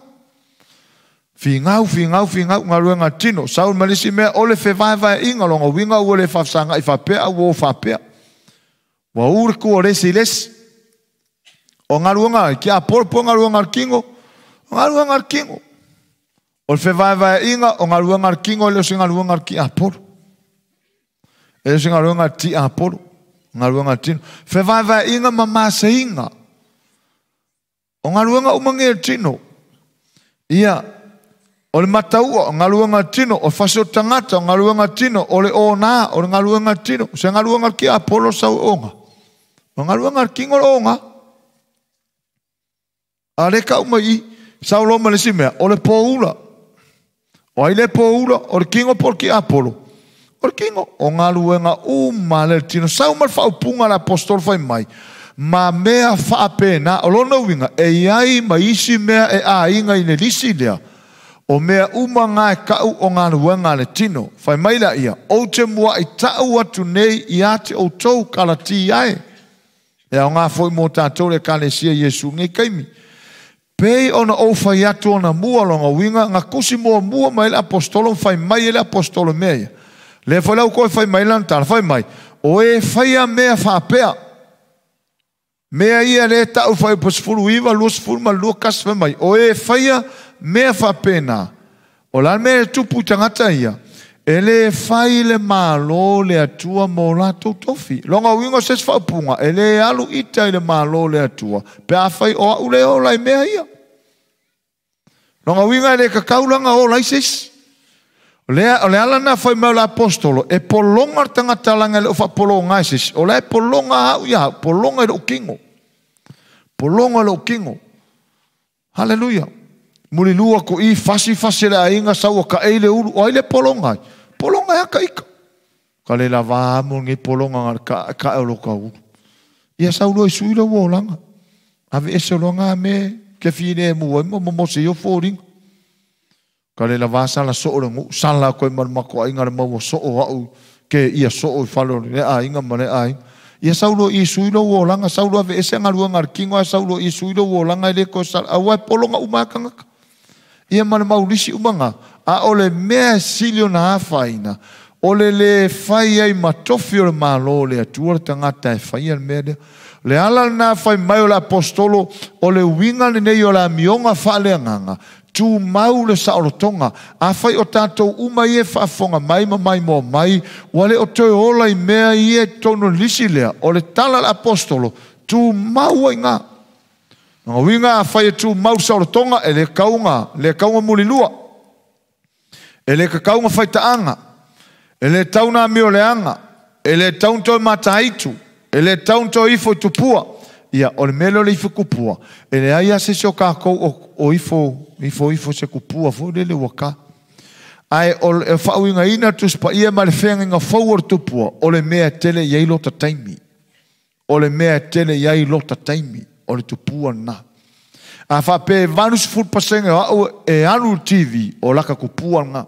Whingau, whingau, whingau, ngā lua ngā tino. Sau ma nisi mea, o le whevaevae inga, longa winga o le whafsanga i whapea, o whapea. Wa uriku o lesi lesi. O ngā lua ngā, ki Apollo po ngā lua ngā kingo, o ngā lua ngā kingo. O le whevaevae inga, o ngā lua ngā kingo, le o se ngā lua ngā ki Apollo. E le o se ngā lua ngā ti Apollo. Galuega le tino. Fevaevaeaiga ma maseiga. O galuega uma nei a le tino. Ia, o le mataua, o galuega a le tino, o le fasi o le tagata, o galuega a le tino, o le ona, o le galuega a le tino. O se galuega a le kiapolo sau e oga. O galuega a le tino le oga. A le kau mai i, sau loa ma le isi mea, o le poula. O ai le poula, o le tino po o le kiapolo. O le tino, o galuega uma a le tino. Sau ma le faaupuga a le apostolo fai mai, ma mea faapena. O lona uiga, e i ai ma isi mea e aiga i le lisi lea, o mea uma na e kau o galuega a le tino. Fai mai laia, ou te muai tau atu nei ia te outou Kalati ai. E aoga foi mo tatou le Ekalesia Iesu nei taimi. Pei ona ou fai atu ona mua lona uiga, na tusi muamua mai le apostolo ma fai mai e le apostolo mea ia. Lea foi la ua toe fai mai lana tala, fai mai, o e faia mea faapea. Mea ia lea e tau fai po 19, 20 ma 21 fai mai, o e faia mea faapena. O le a le mea e tupu i tagata ia? E le fai le Malo le Atua mo latou tofi. Lona uiga o se isi faaupuga, e le alu ita i le Malo le Atua, pe afai o a'u le ola i mea ia. Lona uiga e le tatau la ona ola ai se isi. O le, o le ala lena fai mai o le apostolo, e pologa le tagata leaga e le o faapologa e se isi. O la e pologa a'u ia a'u, pologa i lo'u kino. Pologa i lo'u kino. Haleluia. Mulilua ko i fasi fasi le aiga sau o kaʻei le ulu. O ai le pologa ai? Pologa e aka ika. Ka le lava amo lenei pologa na le ka kaʻe o lo ka ulu. Ia sau loa i sui le ua olaga. Ave ese loa nga me ke filemu ai ma momose i o foliga. Ka le lava sala soo le nuu sala koe ma le matou aiga le maua soo a'u ke ia soo i fale o le aiga ma le aiga. Ia sau loa i sui lou olaga, sau loa aveese galuega a le kino ae sau loa i sui lou olaga e le toe sala aua e pologa uma lava tagata. Ia ma le mau lisi uma na, a o le mea e sili ona afaina, o le le fai ai ma tofi o le Malo o le Atua le tagata e faia le mea lea. O le ala lena fai mai o le apostolo, o le uiga lenei o le amioga faaleagaga, tumau le saolotoga. Afai o tatou uma ia e faafofoga mai ma maimoa mai, ua le o toe ola i mea ia i totonu o le lisi lea, o le tala a le apostolo, tumau ai na. Lona uiga, afai e tumau le saolotoga, e le kauga, le kauga mulilua, e le kakauga faitaaga, e le tau na amio leaga, e le tau na toe mataitu, e le tau na toe ifo i tupua. Ia, o le mea lea o le ifo kupua, e leai lava se isi o tatou o, o ifo, ifo, ifo se kupua foi lele ua ka. Ae o le faauigaina le Tusi Paia ma le feagaiga fou o le tupua, o le mea e tele i ai lota taimi. O le mea e tele i ai lota taimi, o le tupua lena. A faapea e 80% o a'u e alu i le TV, o laka kupua lena.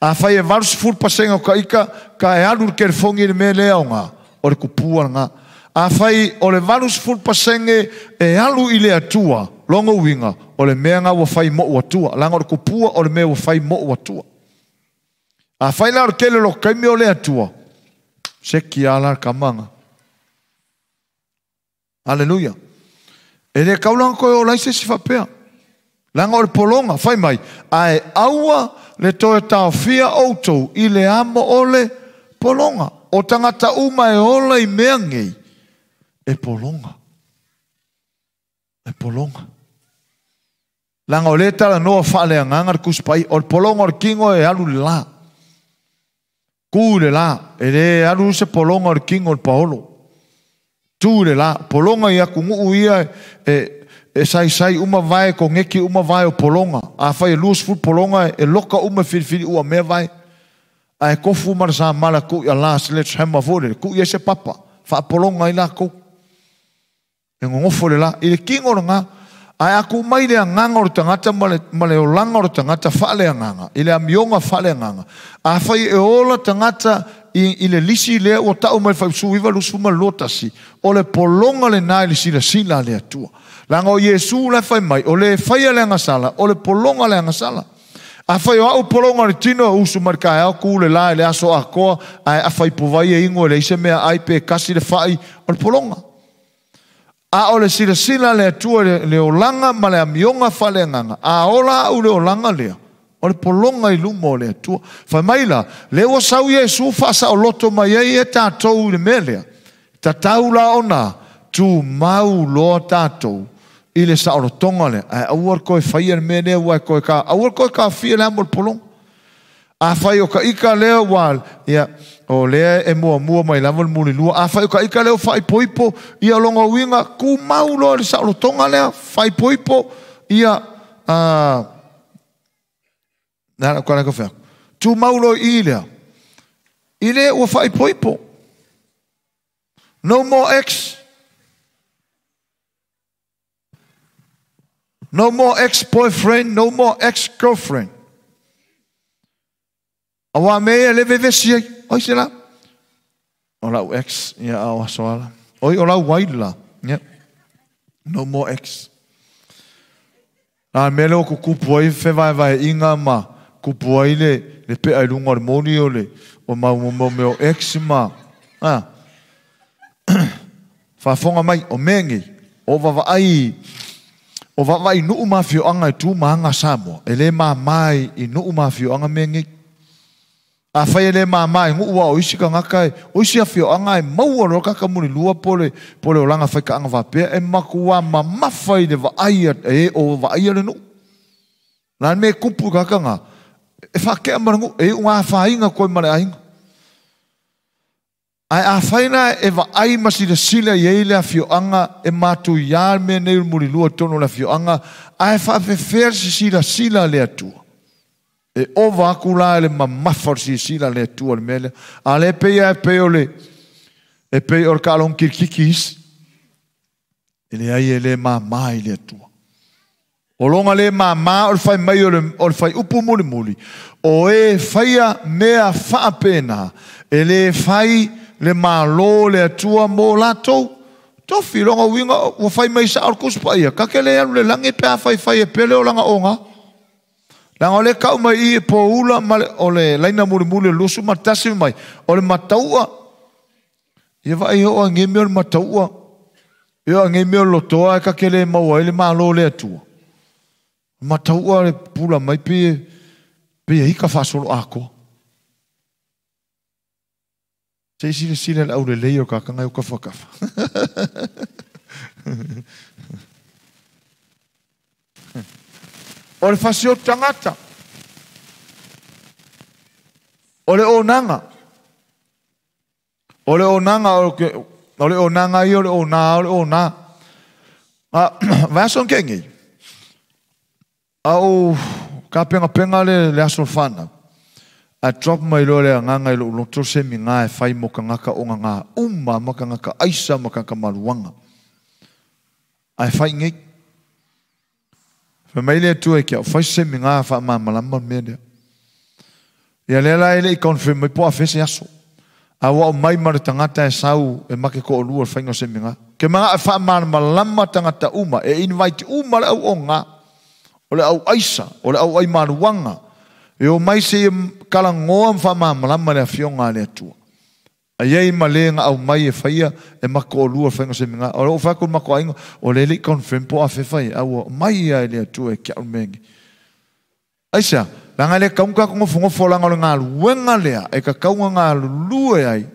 Afai e 80% o ka ika ka e alu i le kelefogi i le mea lea aoga, o le kupua lena. Afai o le 80% e alu i le Atua, lona uiga, o le mea lena ua fai moʻu Atua, leaga o le kupua o le mea ua fai moʻu Atua. Afai la o le tele o lota taimi o le Atua, seki lava la le tama lena. Aleluia. E le tau la ona toe ola ai se isi faapea. Leaga o le pologa, fai mai, ae aua le toe taofia outou i le amo o le pologa. O tagata uma e ola i mea nei, e pologa. E pologa. Leaga o lea e talanoa faaleagaga le Tusi Paia, o le pologa o le kino e alu i le la. Tu i le la, e le alu se pologa o le kino o le paolo. Tu i le la, pologa i atunuu ia e, e saisai uma vae, koneki uma vae o pologa. Afai e 20 pologa, e loka uma e filifili ua mea vae. Ae kofu uma le samala tuu i ala sledgehammer foi lele, tuu i ai se papa, faapologa ai latou. E nonofo le la, i le kino lena. Ae a tuu mai le agaga o le tagata ma le, ma le olaga o le tagata faaleagaga, i le amioga faaleagaga, afai e ola tagata i, i le lisi lea ua tau mai le Faipusū 9 22 1, o le pologa lena i le silasila a le Atua. Leaga o Iesu la e fai mai, o le e faia le agasala, o le pologa le agasala. Afai o a'u pologa o le tino e usu mai le taeao, ku le la i le aso atoa, ae afa ipuvai e inu e leai se mea ai pe kasi le fa'i, o le pologa. A o le silasila a le Atua i le olaga ma le amioga faaleagaga, a ola a'u le olaga lea, o le pologa i luma o le Atua. Fai mai la, lea ua sau Iesu faasaoloto mai ai e tatou i le mea lea. Tatau la ona tumau loa tatou i le saolotoga lea, ae aua le toe faia le mea lea ua e toe ka, aua le toe taofia le amo o le pologa. Afai o ka ika lea ua, ia, o lea e muamua mai lava le mulilua. Afai o ka ika lea ua faaipoipo, ia o lona uiga, tumau loa i le saolotoga lea, faaipoipo, ia, tumau loa i lea, i lea ua faaipoipo. No more ex. No more ex-boyfriend, no more ex-girlfriend. Aua mea ia le vevesi ai. Oi se la. O lau ex, ia au aso ala. Oi o lau wai la. Ia. No more ex. A mea leo ku kupu ai whewaiwai inga ma kupu ai le pea i lunga o le moni o le o mau mau meo ex ma. Ah. Whaafonga mai o mengi o vavaai o vavaai nuu mafioanga e tu maanga Samoa. E le mamai i nuu mafioanga mengi. A whai e le mamai nguu wa o isi ka ngaka e o isi afioanga e maua lo kaka muni lua pole pole o langa whai ka anga wapea e makua mamafa i le vaai e o vaai le nuu. La me kupu kaka ngā e whakea mara ngu e unga whainga koe mare ainga. Ai a whaina e vaai masila sila i eile a fioanga e mātou ia me nei muri lua tono le fioanga ai whaafewhea si sila sila le atua. E ova aku la le mamafa si sila le atua le mele. A le peia e peo le e pei o le kalong kirikiki isi. E le ai e le mamai le atua. O longa le mamā o le whai mai o le whai upu muli muli. O e whaia mea whaapena e le whai le malo le atua mō lātou. Tofi longa winga ua whai mai sa al kuspa ia. Kake le alu le langi pe a whai whai e pele o langa onga. Langa o le kau mai i e pō ula ma le, o le laina muli muli lusu ma tasi mai. O le mataua. Ia vai o a nge meo le mataua. Ia a nge meo lotoa e kake le maua i le malo le atua. Mataua le pula mai pe pe hika whasolo ako. Se sile sile le aule lei o kakanga o kafa kafa. O le fasio tangata. O le onanga. O le onanga o le onanga i o le ona o le ona. A vason kengi. Au ka penga penga le aso whana. A drop mai loa le anganga i lo loto se mi ngā e whai mo kangaka o ngā uma ma kangaka aisa ma kangaka maluanga. A e whai ngei. Whai mai le atua e kia whai se mi ngā wha mamalama mea lea. Ia lea la ele i confirm mai po a whese aso. A wao mai mara tangata e sau e make ko olua whainga se mi ngā. Ke mga e wha mamalama tangata uma e invite uma le au o ngā. O le au aisa, o le au ai maluanga. E o mai se kalangoa mwha mamalama le afionga le atua. A iei malenga au mai e whaia e mako o lua whainga se minga. O le o whakul mako ainga o le le confirm po a whewhai. Aua mai ia e le atua e kia umengi. Aisa, langa le kaunga kongo fo langa o le ngā luenga lea. E ka kaunga ngā lulue ai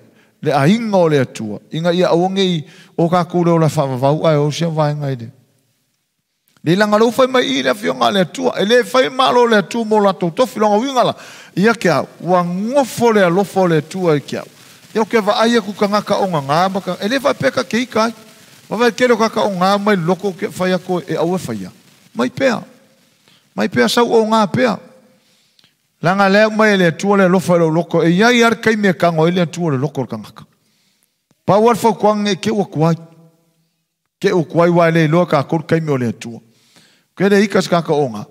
le ainga o le atua. Inga ia awange i o kakule o la whavavau ai o sia vaenga i le. Le langa lo whai mai i le afionga le atua. E le whai malo le atua mō lātou tofi longa winga la. Ia kia ua ngofo le alofo le atua i kia. Ia o ke vaai aku ka ngaka o ngā maka. E le whai peka ke ika ai. Wawai kere o kaka o ngā mai loko ke whai ako e au e whaia. Mai pea. Mai pea sau o ngā pea. Langa lea mai le atua le alofa le loko. E iai ar kai mea kango e le atua le loko o le kangaka. Pau alfa kuange ke ua kuai. Ke ua kuai wai le iloa ka koru kai mea o le atua. Ke le ika skaka o ngā.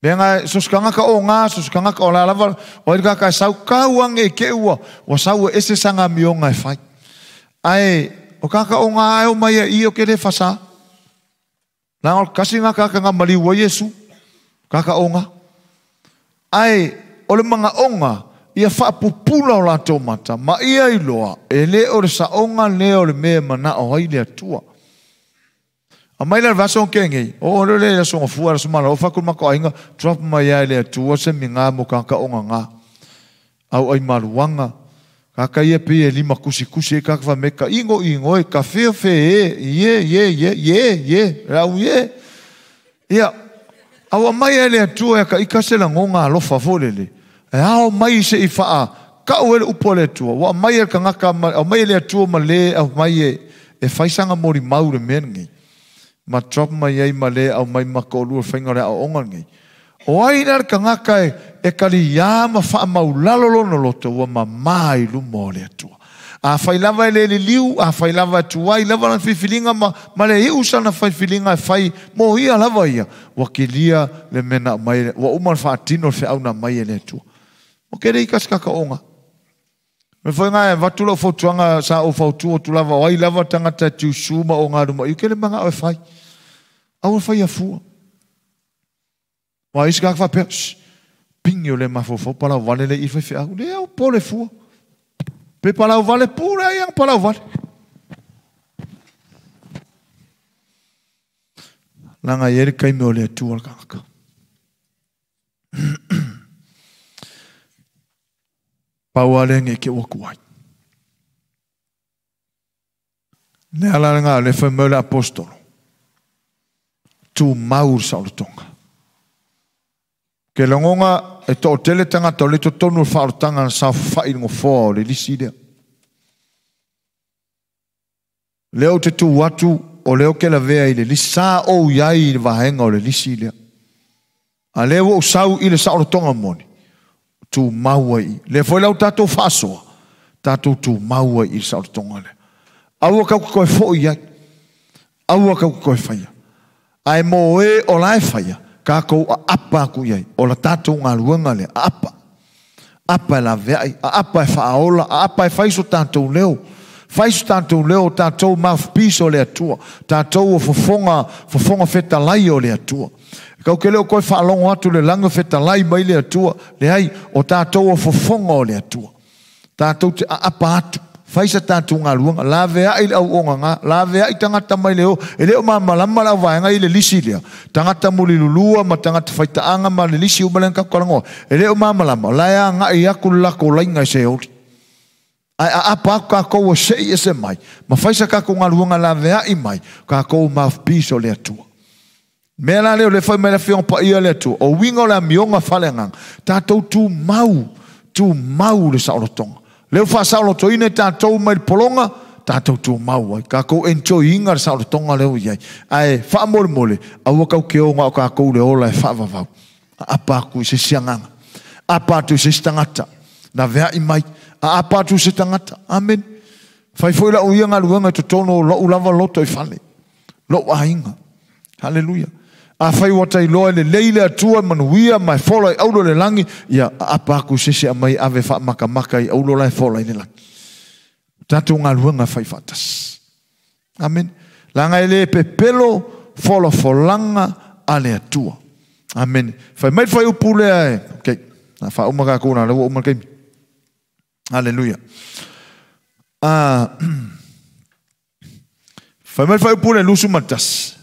Mea ngā, so skangaka o ngā, so skangaka o la lava, o iri kaka e sau kauange e ke ua, o sau e ese sanga mionga e whai. Ai, o kaka o ngā ai o mai e i o ke le whasa. Langa o kasi ngā kaka ngā maliua Yesu, kaka o ngā. Ai, o le manga o ngā, ia whaapupula o lātou mata, ma ia i loa, e le o le saonga le o le mea mana o hai le atua. A mai le vaso kenge, o le le songa fua la sumala, o fakul mako ainga, drop mai ai le atua se mi ngā mo kaka o ngā. Au ai maluanga, Kaka ia pe e lima kusi kusi e kaka me ka ingo ingo e ka feo fe e ye ye ye ye ye rau ye. Ia awa mai e le atua e ka ika se la ngonga alofa fo lele. E ao mai se i faa kau ele upo le atua. Wa mai e kangaka au mai le atua ma le au mai e faisanga mori mau le mea nei. Ma drop mai ai ma le au mai ma ko lua whainga le au onga nei. O ai nā kangaka e kali ia ma wha mau lalo lono loto ua ma mai luma o le atua. A whai lava e le liu, a whai lava e tuai, lava na whiwhilinga ma le iu sana whiwhilinga e whai mo ia lava ia. Ua kilia le mena mai, ua uma le whaatino le whiauna mai e le atua. O kere i kaskaka onga. Me whai ngai, watu lau fautuanga sa o fautua tu lava, o ai lava tangata tiusuma o ngā ruma. I kere manga o e whai. Au e whai a fua. Wa isi kaka whapea, pingi o le mafofo, palau vale le i whai au, le au po le fua. Pe palau vale pure ai ang palau vale. Langa iere kai me o le atua le kaka. Pau ale nge ke waku ai. Le ala ngā le whai mau le apostolo. Tu maur sa o le tonga. Ke longonga e tō tele tangata o le totonu whaorotanga na sa whai ngo whoa o le lisi lea. Leo te tū atu o leo ke la vea i le lisi. Sa o iai i le vahenga o le lisi lea. A leo o sau i le saorotonga moni. Tū maua i. Le foi lau tātou whaasoa. Tātou tū maua i le saorotonga lea. Aua kau koe fo i ai. Aua kau koe whaia. Ai mō e o lai whaia. Kākou a apa aku iai, o la tātou ngā luanga le, a apa. Apa e la veai, a apa e whaaola, a apa e whaiso tātou leo. Whaiso tātou leo, tātou mouthpiece o le atua, tātou o fofonga whetalai o le atua. Kau ke leo koe whaalongo atu le langa whetalai mai le atua, le ai o tātou o fofonga o le atua. Tātou te a apa atu. Whaisa tātou ngā luanga, la vea i le au onga ngā, la vea i tangata mai leo, e leo mamalama lau vaenga i le lisi lea. Tangata mulilulua ma tangata whaitaanga ma le lisi umalenga kakukalangoa. E leo mamalama, la ea ngā i aku lako lainga i se ori. Ai a apa aku kākou o sei e se mai, ma whaisa kākou ngā luanga la vea i mai, kākou mouthpiece o le atua. Mea la leo le whai mai le whiong pa ia le atua, o winga o le amionga whale nganga, tātou tū mau le saolotonga. Leo whaasauloto ine tātou mai le polonga, tātou tū mau ai. Kākou enjoy inga le saulotonga leo iai. Ae whaamole mole, aua kau ke o ngā o kākou le ola e whaavavau. A apa aku i se sianganga. Apa atu i se tangata. Na vea i mai. A apa atu i se tangata. Amen. Whai foi lau ia ngā luanga i totono o lau lava loto i whale. Lau ainga. Hallelujah. A whai wata i loa le leile atua manuia mai fola i aulo le langi, ia a apa aku se se a mai ave wha maka maka i aulo lai fola i le langi. Tātou ngā luanga whai whatas. Amen. Langa ele pepelo fola folanga a le atua. Amen. Whai mai whai upu lea e. Okay. Nā wha umaka kōna, lewa umaka imi. Hallelujah. Whai mai whai upu lea lusu matas.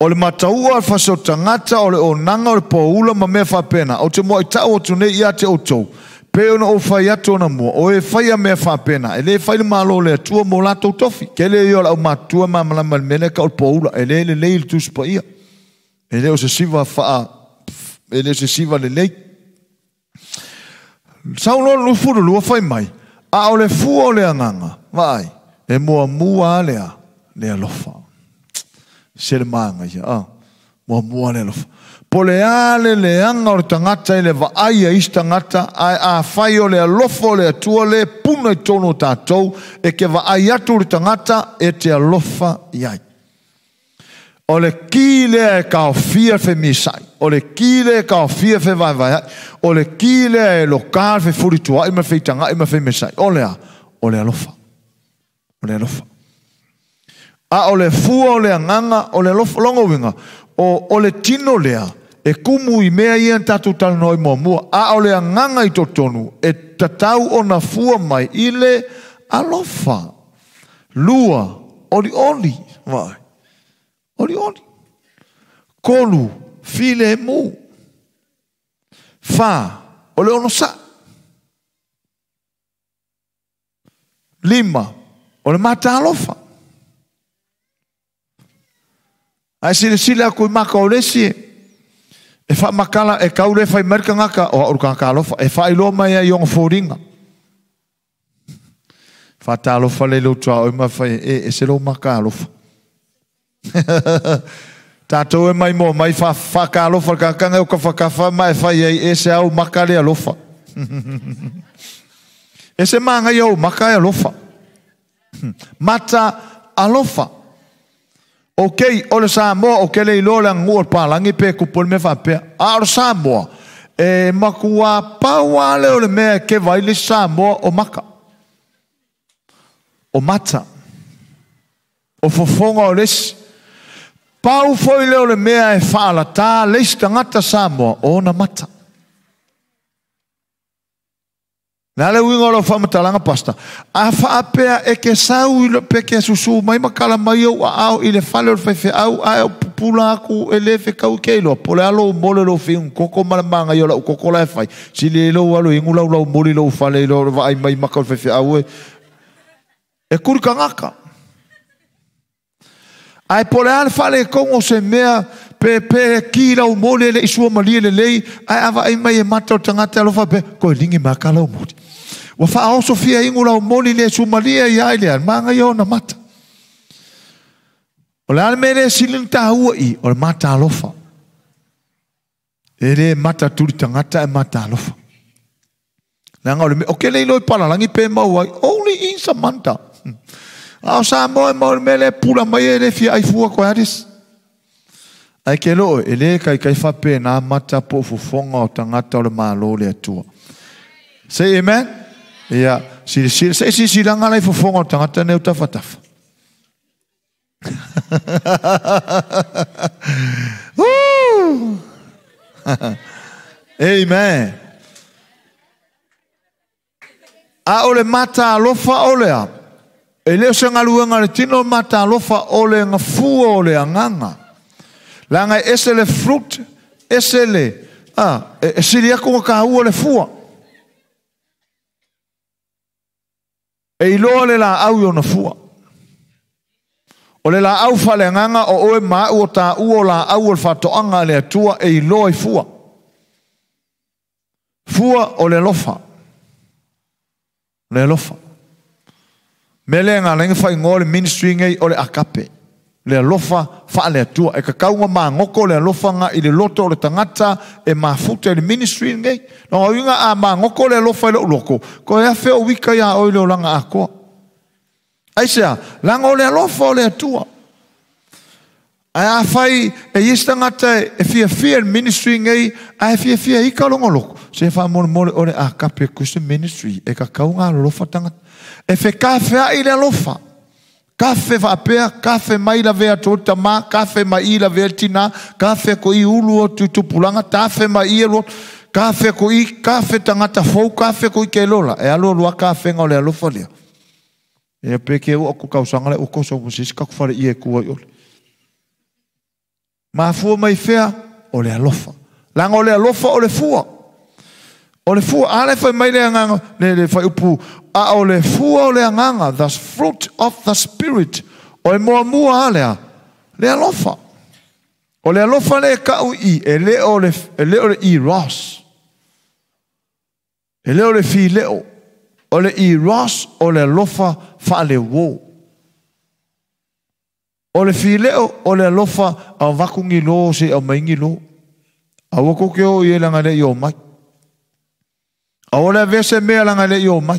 O le mataua al whaso tangata o le onanga o le pōula ma mea whapena. O te moa i tau o tune ia te o tau. Pe ona o whai atu ona mua. O e whai a mea whapena. E le whai le malo le atua mō lātou tofi. Ke le ia o lau matua mamalama le mele ka o le pōula. E le le lei le tusipa ia. E le o se siva whaa. E le o se siva le lei. Sau loa lufuru lua whai mai. A o le fua o le anganga. Vaai. E mua mua lea. Le alofa. Se le maanga ia, mua mua le alofa. Po le ale le anga o le tangata i le vaai a isi tangata, ai a whai o le alofa o le atua le puna i tonu o tātou, e ke vaai atu le tangata e te alofa iai. O le ki lea e kaofia fe misai, o le ki lea e kaofia fe vaevaeai, o le ki lea e lokal fe furituai ma fe itangai ma fe misai. O le a, o le alofa. O le alofa. A o le fua o le anganga, o le alofa, longo winga, o le tino lea, e kumu i mea ia tātou talanoa i muamua, a o le anganga i totonu, e tatau ona fua mai i le alofa. Lua, oli oli, vai. Oli oli. Kolu, file mu. Wha, o le ono sa. 5, o le matalofa. Ae silasila aku i maka o le isi e faamakala e kau le fai mai le tagata o au le tagata alofa e faailoa mai ai i ona foliga. Faatalofa le lou tuaoi ma fai e ese lou maka alofa. Tātou e mai mo mai whaakalofa ka kanga o ka whakawha mai whai ai e se au maka le alofa. E se maangai au maka e alofa. Mata alofa. Ok, o le Samoa o ke le iloa le aganuu o le palangi pe kupu le mea faapea. A o le Samoa, e makua pau lava lea o le mea e keva ai le isi Samoa o maka. O mata. O fofoga o le isi. Pau foi lea o le mea e faalatā le isi tagata Samoa o ona mata. Le a le uiga o lau faamatalaga, Pastor? A faapea e ke sau i le, pe ke susu mai ma kala mai ou aao i le fale o le faifeau ae ou pupula aku e le fekau i ke iloa, po o le a lou mole lou fiuga koko ma le magaia o lau koko la e fai, sili ai lou alo igu lau lau moli lou fale i lo le vaai mai maka o le faifeau e, e kuli tagata. Ae po o le a le faaletonu o se mea pe pe ki lau moli e le i sua malie lelei, ae a vaai mai e mata o le tagata e alofa pea, koe ligi mai ka lau moli. Ua faaoso fia igu lau moli le sua malie ia ai lea, magaia ona mata. O le a le mea lea e sili ona taua i, o le mata alofa. E le mata tuli tagata e mata alofa. Leaga o le mea, o ke le iloa i palalagi pe maua ai, only in Samantha. A o Samoa e maua i le mea lea e pula mai ai e le fia ai fua koe Addis. Ae ke loo e le kaikai faapena mata po o fofoga o tagata o le Malo o le Atua. Say amen. Ia, silasila, se i silasilaga la i fofoga o le tagata nei o tafatafa. Woo! Amen. A o le mata alofa o lea, e le o se galuega a le tino le mata alofa o le gafua o le agaga. Leaga e ese le fruit, ese le, a, e, e sili atu ona taua le fua. E iloa le laau i ona fua. O le laau faaleagaga o oe ma au o taua o laau o le faatoaga a le Atua e iloa i fua. Fua o le alofa. Le alofa. Mea lea na ala ai ona faaigoa le ministry nei o le Agape. Le alofa faale-Atua. E tatau ona magoto le alofa na i le loto o le tagata e mafuta i le ministry lenei. Lona uiga a magoto le alofa i lou loto, toe afe ou ika iā oe i le olaga atoa. Aisea? Leaga o le alofa o le Atua. Ae afai e i ai se tagata e fiafia i le ministry nei ae fiafia ika lona loto, se faamolemole o le Agape Christian Ministry e tatau ona alolofa tagata. E fekafeai le alofa. Kafe faapea, kafe mai lavea atu ai le tama, kafe mai i lavea le tina, kafe ko i ulu atu i tupulaga, tafe mai i alu atu, kafe ko i, kafe tagata fou, kafe ko i ke lola. E alu alu a kafega o le alofa lea. Ia pe ke ua ku tausaga le ua koso mo se isi kaku fale ia e ku ai ole. Mafua mai fea o le alofa. Leaga o le alofa o le fua. O le fua, a le fai mai le agaga, le fuaiupu, a o le fua o le agaga, the fruit of the spirit, o e muamua a lea, le alofa. O le alofa le e kau i, e le o le, e le o le eros. E le o le fileo. O le eros o le alofa faaleuō. O le fileo o le alofa a vaku ni lō se i aumai ni lō. Aua kou te o i ai leaga e le i o mai. Aua le avea se mea leaga e le i o mai.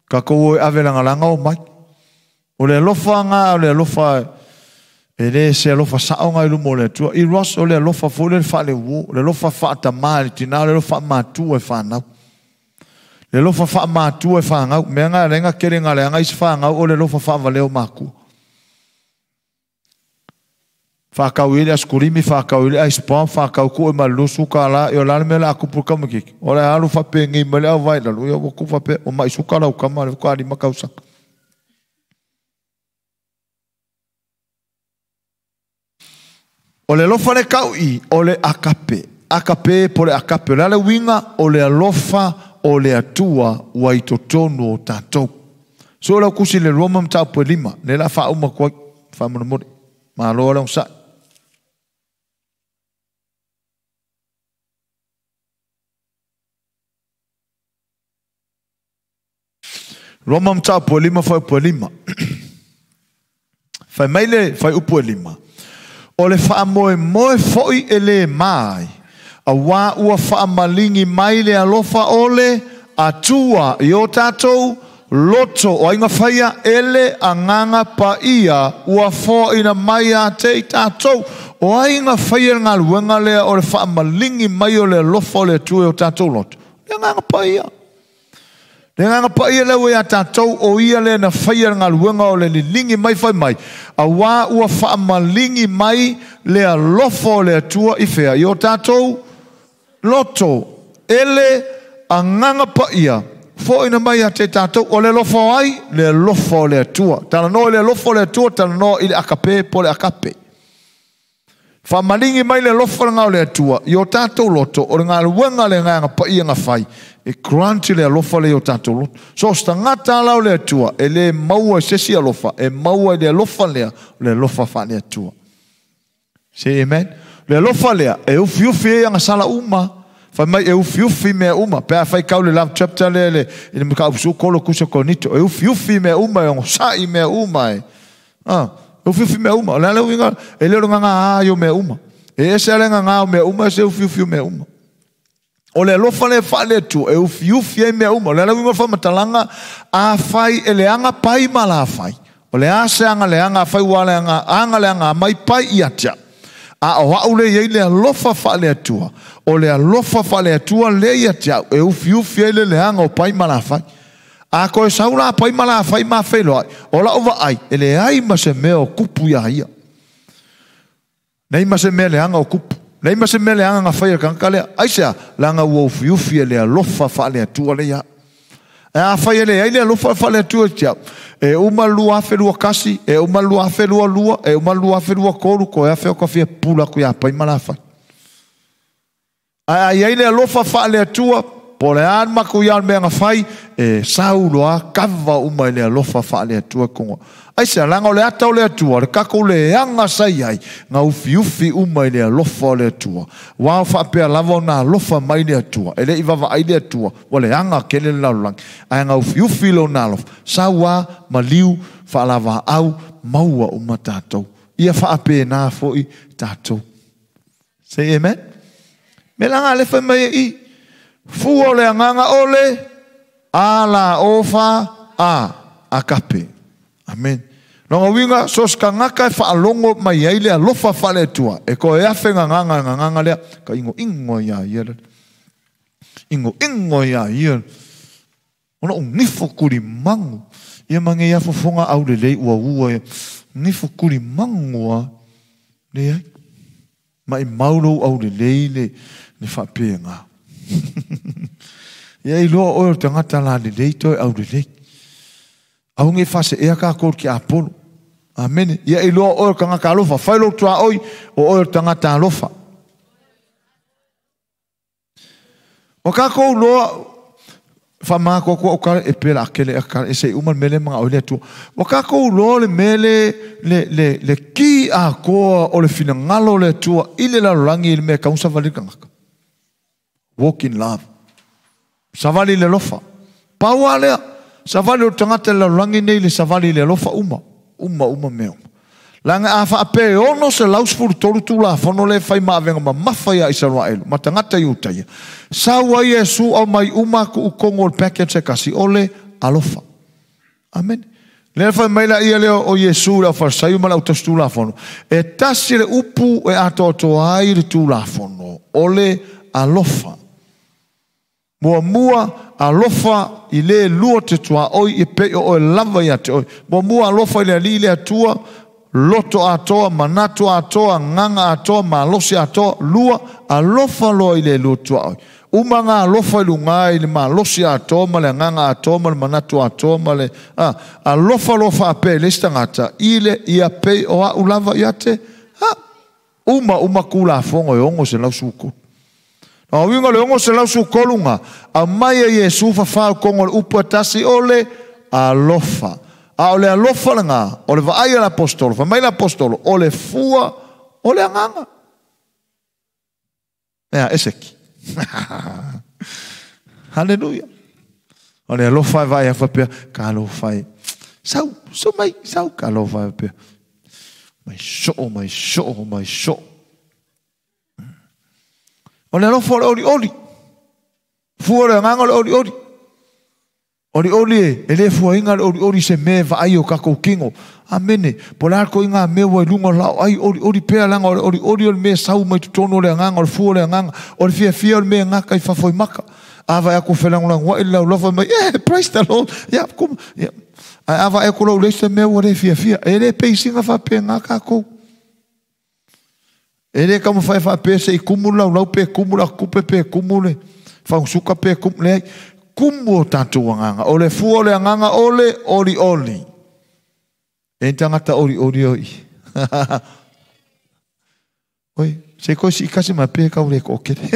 Tatou o e ave lagalaga o mai. O le alofa na o le alofa e le se alofa sao na i luma o le Atua. Eros o le alofa foi lea le faaleuō, le alofa faatamā i le tinā, o le alofa faamatua e fanau. Le alofa faamatua e fanau, mea na e ala ai ona tele na leaga isi fanau o le alofa faavalea o matua. Faatau i ai le asikolimi, faatau i ai le ice bomb, faatau tuu ai ma le $20, ia o le a le mea o le a tupu i le tamaitiiti? O le a alu faapenei mai le auvae i lalo, ia ua tupu faapea, ua mai suka lau tama lea faatoa 5 tausaga. O le alofa lea e tau i i, o le agape. Agape po o le agape. O le a le uiga? O le alofa o le Atua ua i totonu o tatou. So lau kusi le Roma mataupu e 5, le la faauma atu ai, faamolemole. Malo le onosai. Roma mataupu e 5 fuaiupu e 5. Fai mai le fuaiupu e 5. O le faamoemoe foi e lē ma ai, auā ua faamaligi mai le alofa o le Atua i o tatou loto o aiga faia e le agaga paia ua foaina mai ia te i tatou. O aiga faia le galuega lea o le faamaligi mai o le alofa o le Atua i o tatou loto. Le agaga paia. Le agaga paia lea ua ia tatou, o ia lea na faia le galuega o le liligi mai fai mai, auā ua faamaligi mai le alofa o le Atua i fea? I o tatou loto e le agaga paia foaina mai ia te tatou. O le alofa o ai? Le alofa o le Atua. Talanoa i le alofa o le Atua, talanoa i le akape po o le akape. Faamaligi mai le alofa lena o le Atua i o tatou loto, o le galuega le agaga paia na fai, e grant le alofa le i o tatou loto. So o se tagata la o le Atua, e lē maua i se isi alofa, e maua i le alofa lea, o le alofa faale-Atua. Say amen. Le alofa lea, e ufiufi ai agasala uma. Fai mai e ufiufi mea uma. Pe afai kau le love chapter lea le, i le mataupu su kolo kusa konito. E ufiufi mea uma, e ogosai mea uma e. Ah, e ufiufi mea uma. O le a le uiga, e le o le gaga ai o mea uma. E ese a le gaga o mea uma, ese ufiufi o mea uma. O le alofa lea faale-Atua, e ufiufi ai mea uma. O le a le uiga o le faamatalaga, afai e leaga pai ma la fai. O le a se aga leaga, afai ua leaga, aga leaga mai pai ia te au. A o au le i ai le alofa faale-Atua, o le alofa faale-Atua lea ia te au, e ufiufi ai le leaga o pai ma la fai. A koe sau la pai ma la fai ma feiloai, o lau vaai, e leai ma se mea o kupu ia ia. Nei ma se mea leaga o kupu. Nei ma se mea leaga na fai e le tagata lea. Aisea, leaga ua ufiufi e le alofa faale-Atua lea ia au. E afai e leai le alofa faale-Atua ia te au, e uma le 2021, e uma le 2022, e uma le 2023, koe afe o ka fia pula atu ia pai ma la fai. Ae a i ai le alofa faale-Atua, po o le a le matou ia o le mea na fai, e sau loa kava uma i le alofa faale-Atua kongo. Aisea, leaga o le ata o le Atua, le tatou leaga sa i ai, na ufiufi uma i le alofa o le Atua. Ua faapea lava ona alofa mai le Atua, e le i vaavaai le Atua, ua leaga tele le lalolagi, ae na ufiufi lona alofa, sau a maliu, faalavaau, maua uma tatou. Ia faapena foi tatou. Say amen. Me laga le fai mai e i, fua o le agaga o le a la ofa a akape. Amen. Lona uiga, so se tagata e faalogo mai ai le alofa faale-Atua, e toe afe gagaga gagaga lea, ka igoigo ia ia le. Igoigo ia ia. Ona o nifo kulimangu. Ia mange ia fofoga au lelei ua ua ia. Nifo kulimangu a. Leai. Mai mau lou au lelei le, le faapega. Ia iloa oe o le tagata la lelei toe au lelei. Aua ne i faaseea tatou i le tiapolo. Amene. Ia iloa oe o le tagata alofa. Fai lou tuaoi, o oe o le tagata alofa. O tatou loa, faamagatoa atu au tala, e pe o le a tele ea tala, e se i uma le mea lea e manao ai le Atua. Ua tatou iloa le mea le, le, le, le ki atoa o le finagalo o le Atua i le lalolagi i le mea e tatau ona savali le tagata. Walk in love. Savali i le alofa. Pau lava lea, savali o le tagata i le lalolagi nei le savali i le alofa uma. Uma, uma mea uma. Leaga a faapea e 613 Tulafono lea e fai ma avega mamafa ia Isaraelu ma tagata Iutaia, sau ai Iesu aumai uma atu i totonu o le package e tasi, o le alofa. Amene. Lea fai mai laia lea o Iesu i le aufalesaio ma le autasi Tulafono, e tasi le upu e atoatoa ai le Tulafono, o le alofa. Muamua, alofa i le lua te tuaoi e pei o oe lava ia te oe. Muamua, alofa i le Alii le Atua, loto atoa, manatu atoa, agaga atoa, malosi atoa. Lua, alofa loa i le lua tuaoi. Uma nga alofa i luga i le malosi atoa ma le agaga atoa ma le manatu atoa ma le, a, alofa loa faapea i le isi tagata, i le ia pei o a'u lava ia te a'u. Uma uma Tulafono e 613. O uiga o le 613 ga, aumai e Iesu fafā o kogo o le upu e tasi o le alofa. A o le alofa lena, o le vaai a le apostolo, fai mai le apostolo, o le fua o le agaga. Ea, eseki. Haleluia. O le alofa e vaai a faapea, ka alofa e. Sau, sau mai, sau ka alofa e faapea. Mai soo, mai soo, mai soo. O le alofa o le oli oli. Fua o le agaga o le oli oli. Oli oli e, e le fuainga le oli oli se me vaai o kakou kingo. Amene. Po le ko inga me wa lunga lao ai oli oli pea langa o le oli oli o le me sau mai totonu o le agaga o le fua o le agaga o le fia fia o le me ngaka i fafo i maka. Ava e ako felangulangu ai lau lofa mai, yeah, praise the Lord. Yeah, kum, yeah. Ai ava e ako lau leisa me ua le fia fia. E le peisinga whapea ngā kakou. E le kama whai whapea se i kumu lau lau pe kumu la kupe pe kumu le. Whangusuka pe kumu le. Kumu o tātou anganga. O le fua o le anganga o le oli oli. E tangata oli oli oi. Oi, se koe si ikasi mai pe kau le kokere.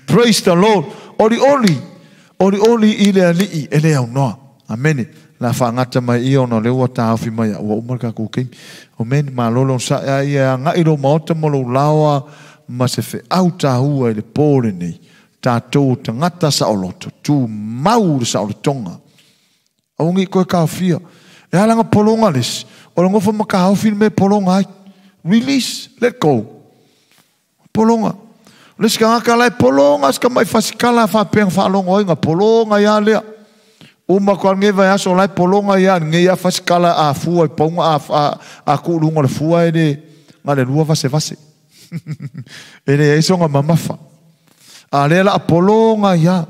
Praise the Lord. Oli oli. Oli oli i le ali'i e le au noa. Amene. La whaangata mai ia ona le ua tāofi mai a ua umar ka koukeimi. Amen. Malolo sa e ia ngai lo maota mo lo laoa ma se fe au tāhua i le pōle nei. Tātou tangata sa o loto. Tū mau le sa o le tonga. Aungi koe kāwhia. E alanga polonga les. O le ngofa ma kāofi me polonga ai. Release. Let go. Polonga. Le sika ngaka lai polonga. Sika mai fasikala whapenga whaalongo ai ngā polonga ia lea. Uma ko nge vai aso lai polonga ia nge ia fasikala a fua i paunga a kuulunga le fua e le ngā le lua vase vase. E le eisonga mamafa. A lea la polonga ia.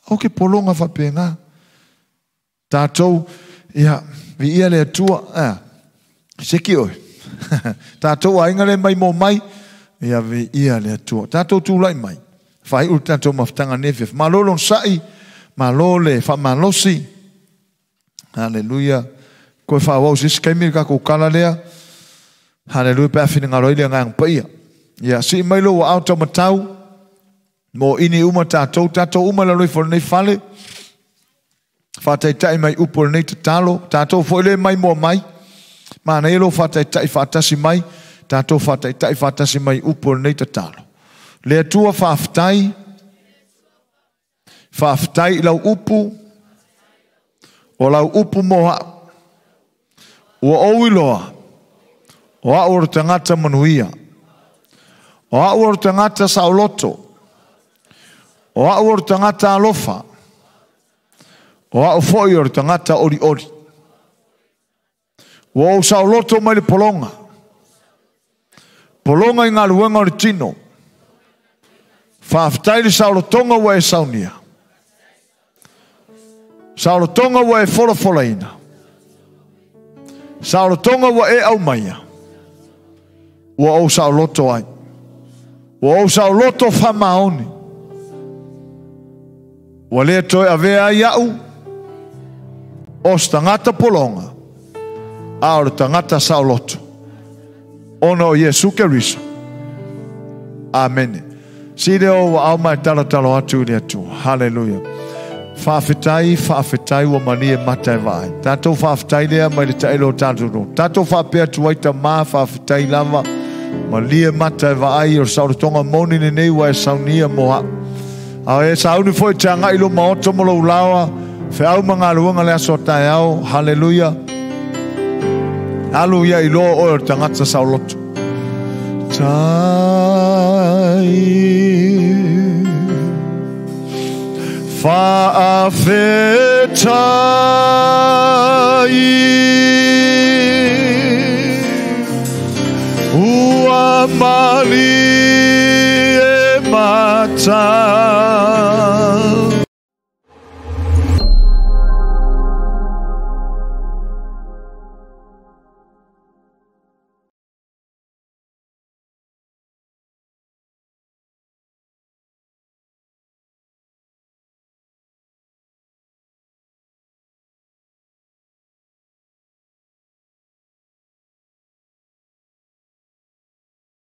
Au ke polonga whapenga. Tātou, ia, vi ia le atua, seki oi. Tātou a inga le mai mō mai, ia vi ia le atua. Tātou tūlai mai. Whai uru tātou mawhitanga nefef. Malolo sa'i, malole, whamalosi. Hallelujah. Koe whaawau sisi kaimi kako kala lea. Hallelujah, pe awhina ngaro ile ngang paia. Ia, si mai lo wa au tau matau, mō ini uma tātou, tātou uma la loi fo nei fale. Whātaitai mai upo nei te talo, tātou fo ile mai mō mai. Māna elo whātaitai whātasi mai, tātou whātaitai whātasi mai upo nei te talo. Le atua whaaftai, whaaftai lau upu, o lau upu mō hau. Ua oi loa, o au o tangata manuia, o au o tangata sauloto, o au o tangata alofa, o au foi o tangata ori ori. Ua o sauloto mai le polonga. Polonga i ngā luenga o le tino. Whaaftai le saulotonga ua e saunia. Saulotonga ua e folafolaina. Saulotonga ua e au maia. Ua o sauloto ai. Ua o sauloto whamaoni. Ua lea toe avea ai au. O tangata polonga. A o le tangata sauloto. Ona o Iesu Keriso. Amene. Si leo ua au mai talo talo atu i le atua. Hallelujah. Whaafetai, whaafetai ua mani e mata e vaai. Tātou whaafetai lea mai le taelo o tātou no. Tātou whaapea tuaita mā whaafetai lava. Mali e mata e vaai o saulotonga moni ne nei ua e saunia mo hau. A e sauni foi te angai lo maoto mo lo ulawa. Whiau mangaluanga le aso tae ao. Hallelujah. Hallelujah i loa oe o tangata sauloto. Tai whaafetai ua mali e mata